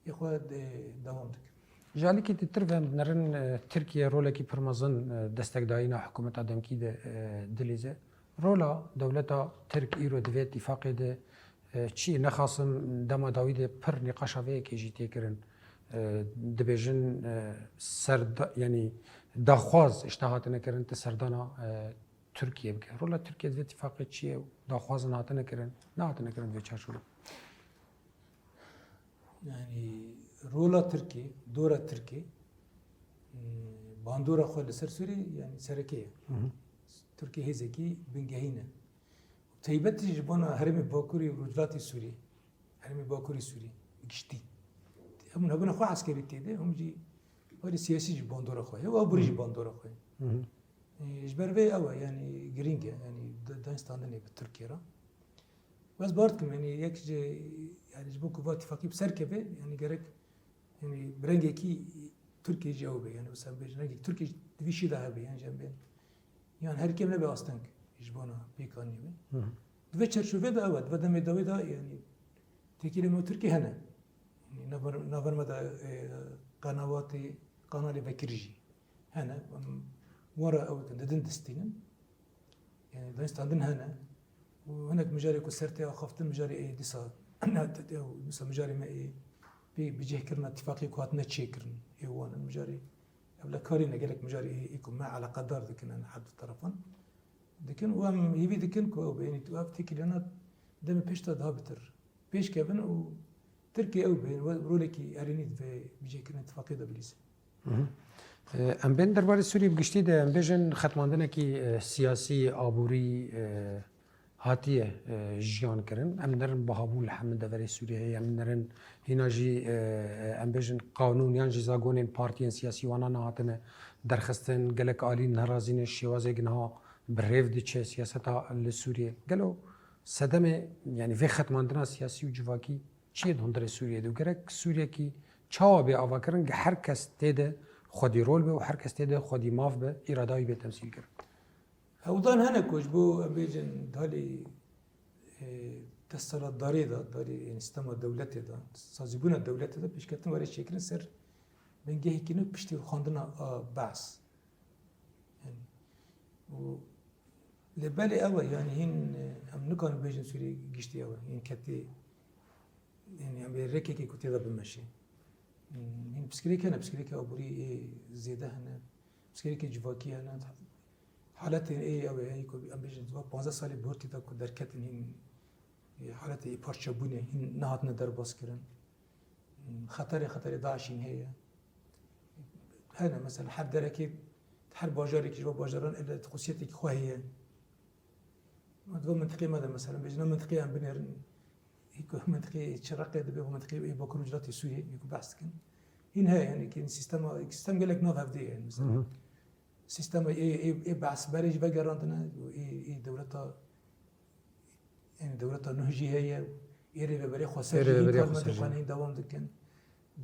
yê xwe de-, dewam dike. Ji alîkî ditir ve em dinerin, e, Tirkiye rolekî pir mezin, e, destekdayîna hikûmeta demkî de, e, dilîze. Rola dewleta Tirk îro di vê îtîfaqê de, e, çi ye? Nexasim dema dawî de pir nîqaşa vê yekê jî tê kirin. E, dibêjin, e, serda-, yanî daxwaz işte hatine kirin ti serdana, e, Tirkiye bike. Rola Tirkiye di vê îtîfaqê çi ye? Daxwazin hatine kirin, nehatine kirin di vê çarçovê? Yanî rola Tirkî, dora Tirkî, e, bandora xwe li ser Sûriyê, yanî sereke ye. Hı hı. Tirkî hêzekî bingehîn e. Taybetî ji bona herêmê Bakurî û Rojhilatê Sûriyê, herêmê Bakurî Sûriyê bi giştî. Hemû hebûna xwe eskerî tê de, hûn jî warê siyasî jî bandora xwe ye û aborî jî bandora xwe ye. Hı hı. E, ji ber vê ew e, yanî girîng e, yanî da-, danîstandinê bi Tirkiyê re. Û ez bawer dikim, yanî yek ji, yanî ji bo ku va îtîfaqî bi ser keve, yanî gerek, yanî bi rengekî Tirkiyê jî ew be, yanî wisa em bêjin, rengekî Tirkiyê jî di vî şî de hebe, yanî jî em bên, yan her kêm nebe asteng ji bona pêkanî be. Hı hı. Di vê çerçovê de ew e, di vê demê dawî de, yanî têkilê me û Tirkiyê hene. Yanî naver-, navber me de, e, qenawatê, kanalê vekirî jî hene. Em wan re ew dikin, didin distînin. Yanî danîstandin hene. Û hinek mijarê ku ser tê axaftin, mijarê ê dîsa, ew dîsa mijarê me ê pê bicihkirina îtîfaqê ku hatine çêkirin ê wan in. Mijarê ev le karî ne, gelek mijarê ê, ê ku me eleqedar dikin, yani her du terefan dikin û em hêvî dikin ku ew bênî tu ev têkiliyana demê pêş de daha bitir pêş kevin û Tirkiye ew bên we rolekî erênî di vê bicihkirina îtîfaqê de bilîze. Hı hı. E, em bên derbarê Sûriyê bi giştî de em bêjin xetmandinekî, e, siyasî, aborî, e, hatiye, e, jiyan kirin. Em nerin bihabûn li hemû deverê Sûriyeyê, em nerin hîna jî, e, e, em bêjin qanûn yan jî zagonên partiyên siyasî wana nehatine derxistin, gelek alî nerazî ne şêwazek niha bi rêv diçe siyaseta li Sûriyê. Gelo sedemê, yanî vê xetmandina siyasî û civakî çi ye di hundirê Sûriyê de û gerek Sûriyekî çawa bê avakirin, her kes tê de xwedî rol be û her kes tê de xwedî maf be, îrada wî bê temsîl kirin? Hewldan hene ku ji bo, em bêjin, dalê, e, desthilatdarê de, dalê, yanî, sîstema dewletê de, sazîbûna dewletê de pêşketin were çêkirin ser bingehekî nû piştî rûxandina, a, Be's. Yanî, û lê belê ew e, yanî hîn, e, em nikarin bêjin Sûriyê giştî ew e, hîn ketê, yanî em ê rêkekê ku tê de bimeşê. Hîn piskirêk hene, piskirêkê aborî ê zêde hene, piskirêkê civakî hene. Haletên ê ew ê, ê ku em bêjin, va panzdeh salê bi hurtî de ku derketin hîn, ê, haletê ê parçebûnê hîn nehatine derbas kirin. Xeterê, xeterê DAIŞ hîn heye. Hene, mesela her derekê, her bajarekî ji bo bajaran ele xusiyetêkî xwe heye. Ma di vê mintiqê me de, mesela, bêjin, ev mintiqê em binêrin, hîku mintiqê Çiraqê dibe, ev mintiqê ê Bakur û Rojhilatê Sûriyê, hîku behs dikin. Hîn heye, yanî ki sîstema, sîstem gelek nav hevdê ye, mesela. Hı hı. Sîstema ê, ê, ê behsberê jî vegerandine, û ê, ê dewleta, yanî dewleta nuh jî heye, ê rêveberê xweser Ê jî hîn rêveberê karmendê xweser jî. Xwe hîn dewam dikin.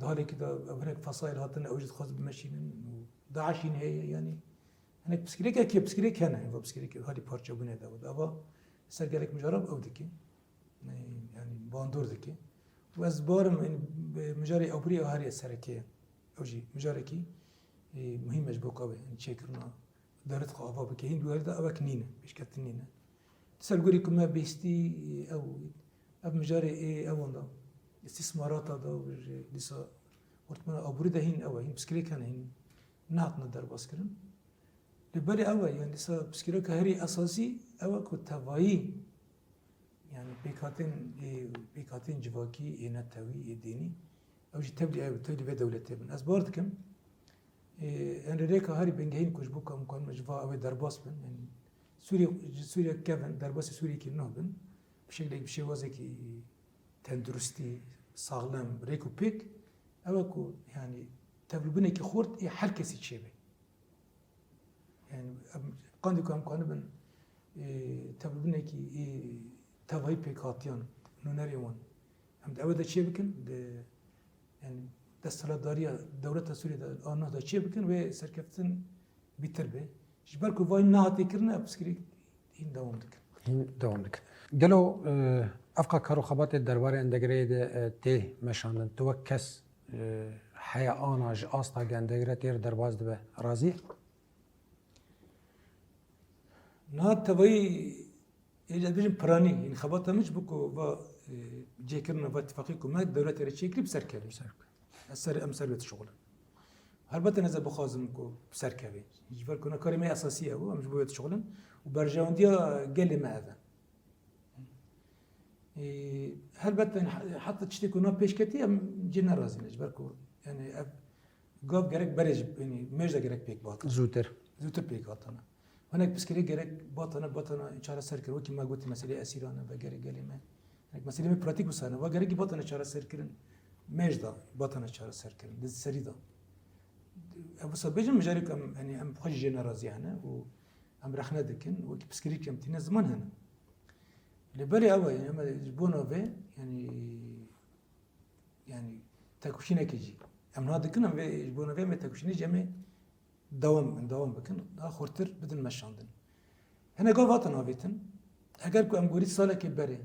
Di halekî de ev hinek fesaîl hatin, ew jî dixwazin bimeşînin û DAIŞ hîn heye, yanî hinek piskirêkekê, piskirêk hene, eva piskirêkê, halî parçebûnê de û ava ser gelek mijaran ew dike. Yanî bandor dike. Û ez barim, yanî, mijarê aborî ew herê sereke ye. Ew jî mijarekî, e, muhîm e ji bo qewê, yanî çêkirina dewlet xwe ava bike. Hîn di wê de ewek nîne, pêşketin nîne. Di ser gorî ku me bihîstî, ew, ev mijarê ê ewan de, îstîsmarata de û ji dîsa ortmana aborî de hîn ew e, hîn piskirêk hene, hîn nehatine derbaskirin. Lê belê ew e, yanî dîsa piskirêka herî esasî ew e ku tevayî, yanî pêkhatên ê, pêkhatên civakî ê netewî, ê dînî, Ew jî tevlî ew, tevlî vê dewletê bin. Ez bawer dikim, e, em rêka herî bingehîn ku ji bo ku em karin ji va ew ê derbas bin, yanî Sûriye, ji Sûriye kevin, derbasî Sûriyekî nû bin, bi şeklekî, bi şêwazekî tenduristî, saxlem, rêk û pêk, ew e ku, yanî, tevlûbûnekî xurt ê her kesî çêbe. Yanî, em, qandî ku em kanibin, e, tevlûbûnekî ê tevayî pêkhatiyan, nûnerê wan, em di ew de çê bikin, di, yanî, desthilatdariya dewleta Sûriyê de a nuh de çê bikin, wê serkeftin bîtir be. Ji ber ku vay nehatê kirine, ev piskirîk hîn dewam dikin. Hîn dewam dikin. Gelo, e, evqa kar û xebatê derbarê endegreyê de, e, tê meşandin? Tu wek kes, e, heya ana ji asta ge endegre tê re derbas dibe, razî ye? Niha tevayî, ê, ez bêjim piranî, yanî xebata min ji bo ku va, e, cêkirina va tifaqî ku me dewletê re çêkirî bi ser kevin. Ser kevin. Ez ser, em ser wê dişuxulin. Helbet ez ê bixwazim ku bi ser kevê. Ji ber ku ne karê me esasî ye û em ji bo wê dişuxulin û berjewendiya gelê me ev e. Ê, helbet, yanî, he-, heta tiştê ku na pêş ketî, em cê nerazî ne. Ji ber ku, yanî, ev gav gerek berê jî, yanî, mêj de gerek pêk bihatin. Zûtir. Zûtir pêk hatine. Hinek piskirê gerek batane, batane çareser kirin. Wekî me gotî, meselê esîran e, vegerê gelê me. Hinek meselê me pratîk wisa ne. Va gerekî batane çareser kirin. Mêj de batane çareser kirin. Di serî de. Ev wisa bêjin, mijarê ku em, yanî, em xwe jî jê nerazî hene û em rexne dikin. Wekî piskirîk em tîne ziman hene. Lê belê ew e, yanî, em ji bona vê, yanî, yanî, tekoşînekê jî. Em niha dikin, em vê, ji bona vê em ê tekoşînê jî em ê dewam, em dewam bikin, daha xurtir bidin meşandin. Hinek gav hatin avêtin, eger ku em gorî salekê berê,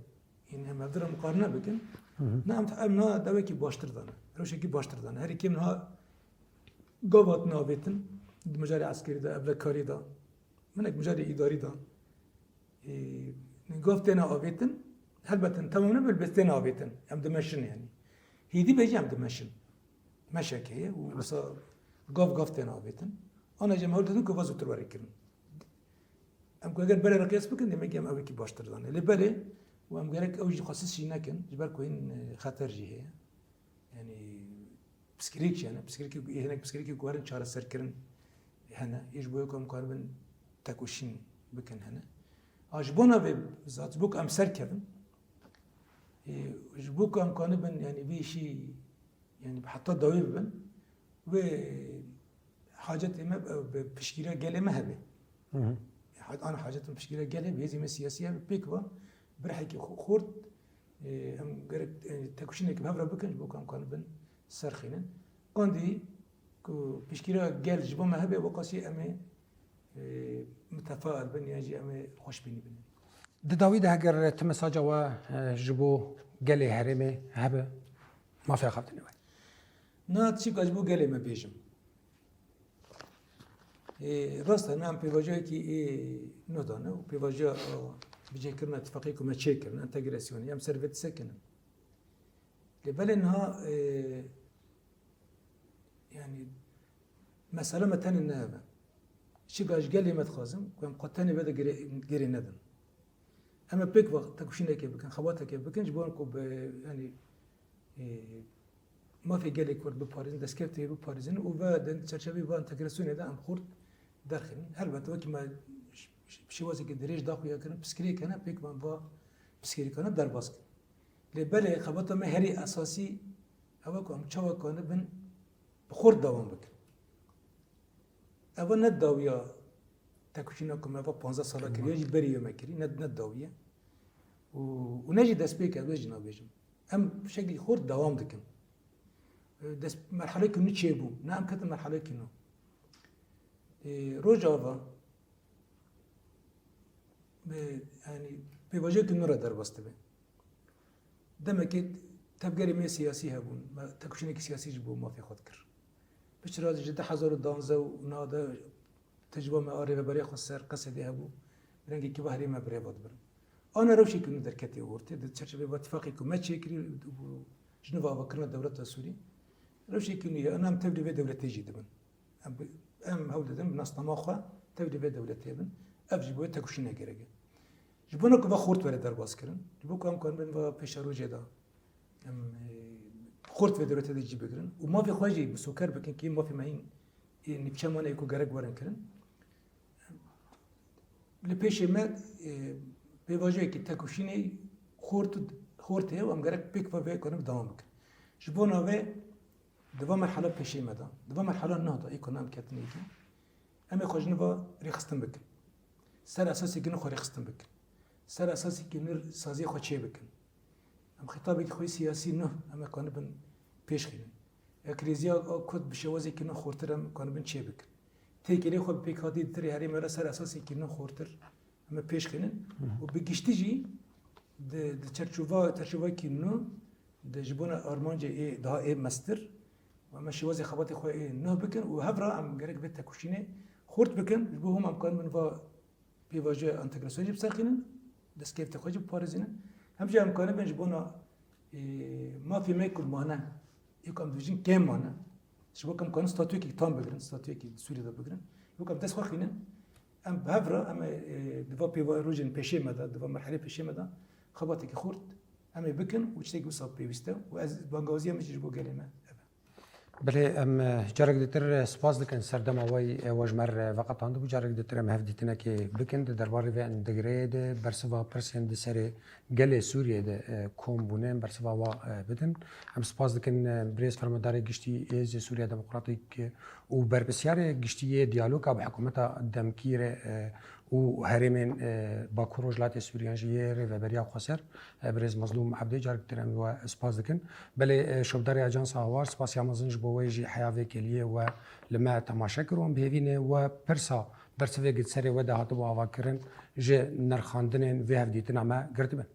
yanî, em hevdira muqarine bikin, Hı hı. ne em, em niha dewekî baştir de ne, rewşekî baştir de ne. Herî kêm niha gav hatin avêtin, di mijarê eskerî de, ewlekarî de, hinek mijarê îdarî de. Ê, gav têne avêtin, helbet in temam nebe, bes têne avêtin. Em dimeşin yanî. Hêdî be jî em dimeşin. Meşek heye û wisa gav gav têne avêtin. Ana jî em hewl didin ku va zûtir were kirin. Em ku eger berê re qiyas bikin, demek em ewekî baştir dane. Lê belê û em gerek ew jî xwesis jî nekin, ji ber ku hîn, e, xeter jî heye. Yanî piskirêk jî hene, piskirêkê, hinek piskirêkê ku herin çareserkirin hene, ê ji bo ku em karibin tekoşîn bikin hene. A ji bona vê zat, ji bo ku em serkevin, ê, ji bo ku em kanibin, yanî vê îşî, yanî heta dawî bibin, wê hacetê me bi, bi piştgiriya gelê me hebe. Hı hı. Hat-, ana hacetin piştgiriya gelê hebe, hêzê me siyasî hebe, pêk ve bi rihekî xu-, xurt, e, em gerek, e, tekoşînekî bi hev re bikin, ji bo ku em kanibin serxînin. Qandî ku piştgiriya gel ji bo me hebe, weqasî em ê, e, mitefail bin, yan jî em ê xweşbînî binin. Di dawî de heger tu mesaja we, e, ji bo gelê herêmê hebe, mafê axaftinê we. Na tişîka ji bo gelê me bêjim. Ê, rast e, em pêvajoyekî ê nû dane û pêvajoya, a, bicihkirina tifaqê ku me çêkirin, entegrasyonê, em ser vê disekinin. Lê belê niha, e, yanî, mesele me tenê ne ev e. Çi gaş gelê me dixwazin ku em xwe tenê vê de girê, girê nedin. Em ê pêk ve tekoşînekê bikin, xebatekê bikin, ji bo ku bi, yanî, e, mafê gelê Kurd biparêzin, destkeftê biparêzin û ve di çerçeveyê ve entegrasyonê de em xurt derxînin. Helbet wekî me ş-, ş-, şêwazekî dirêj daxuya kirin, piskirêk hene, pêk ve em va piskirêkane derbas kin. Lê belê xebata me herî esasî ew e ku em çawa kanibin bi xurt dewam bikin. Eva ne dawiya tekoşîna ku me va panzdeh sala kiriye, jî berî wê me kirî, ne, ne dawiye. Û, û ne jî destpêk e, ez wê jî nabêjim. Em şeklî xurt dewam dikin. E, dest, merhalekî nû çêbû. Ne em ketin merhalekî nû. E, Rojava, e, yanî pêvajoyekî nû re derbas dibe. Demekê tevgerê me siyasî hebûn, me tekoşînekî siyasî ji bo mafê xwe dikir. Piçira ji du hezar û duwazdeh û niha de tecrûba me a rêveberiya xwe ser Qesedê hebû, bi rengekî va herê me bi rê ve dibirin. Ana rewşekî nû derketê ortê, di çerçeveyê va tifaqê ku me çêkirî û ji nû ve avakirina dewleta Sûrî, rewşekî nû ye, ana em tevlî vê dewletê jî dibin. Em bi, em hewl didin bi nasnama xwe tevlî vê dewletê bin. Ev jî bo wê tekoşîne gerek e. Ji bona ku va xurt were derbas kirin, ji bo ku em karin bin va pêşerojê de em, e, qurt vê dewletê de cî bigirin û mafê xwe jî misoker bikin ki mafê me hîn ê nîvçe mane ê ku gerek werin kirin. Li pêşê me, e, pêvajoyekî tekoşînê xort, xort heye û em gerek pêk ve vê ekonomî dewam bikin. Ji bona vê di va merhala pêşê me de, di va merhala neh de ê ku em ketinê dî, em ê xwe ji nû ve rêxistin bikin. Ser esasê ki nû xwe rêxistin bikin. Ser esasê ki nû saziyê xwe çê bikin. Em xîtabekî xwe yê siyasî nû em ê kanibin pêş xînin. Ya krîziya Kurd bi şewazekî nû xortir em kanibin çê bikin. Têkilê xwe bi pêkhatî di tirê herêmê re ser esasê ki nû xortir em ê pêş xînin. Û bi giştî jî di, di çerçova, çerçovayekî nû di ji bona armancê ê daha ê mestir û em ê şêwazê xebatê xwe ê nû bikin û hev re em gerek vê tekoşînê xort bikin. Ji bo hûn em kanibin va pêvajoya entegrasyonê jî biserxînin, destkeftê xwe jî biparêzînin. Hem jî em kanibin ji bona, e, mafê me ku mane, ê ku em dibêjin kêm mane, ji bo ku em kanin statuyekî tam bigirin, statuyekî Sûriyê de bigirin, ji bo ku em dest xwe xînin, em bi hev re, em ê, e, di va pêva-, rojên pêşê me de, di va merhelê pêşê me de xebatekî xurt em ê bikin û tiştekî wisa pêwîst e û ez bangawaziya min jî ji bo gelê me ev e. Belê, em, eh, carek ditir, eh, spas dikin serdema we yî, eh, we ji me re veqetandibû. Carek ditir em hevdîtinekê bikin di derbarê vê endegreyê de, bersiva pirsên di serê gelê Sûriyê de, eh, kom bûne, em bersiva wa, eh, bidin. Em spas dikin, eh, birêz Fermandarê Giştî Hêzê Sûriya Demokratîk, eh, û berpirsiyarê giştî yê diyaloga bi hikûmeta demkî re, eh, û herêmên, e, Bakur Rojhilatê Sûriyan jî yê Rêveberiya Xweser, e, birêz Mezlûm Ebdê, carek din em we spas dikin. Belê, e, şopdarê Ajansa Hawar, spasiya mezin ji bo we jî heya vê kêliyê we li me temaşe kir û em bi hêvî ne we pirsa bersivê gi serê we de hatibû avakirin ji nirxandinên vê hevdîtina me girtibin.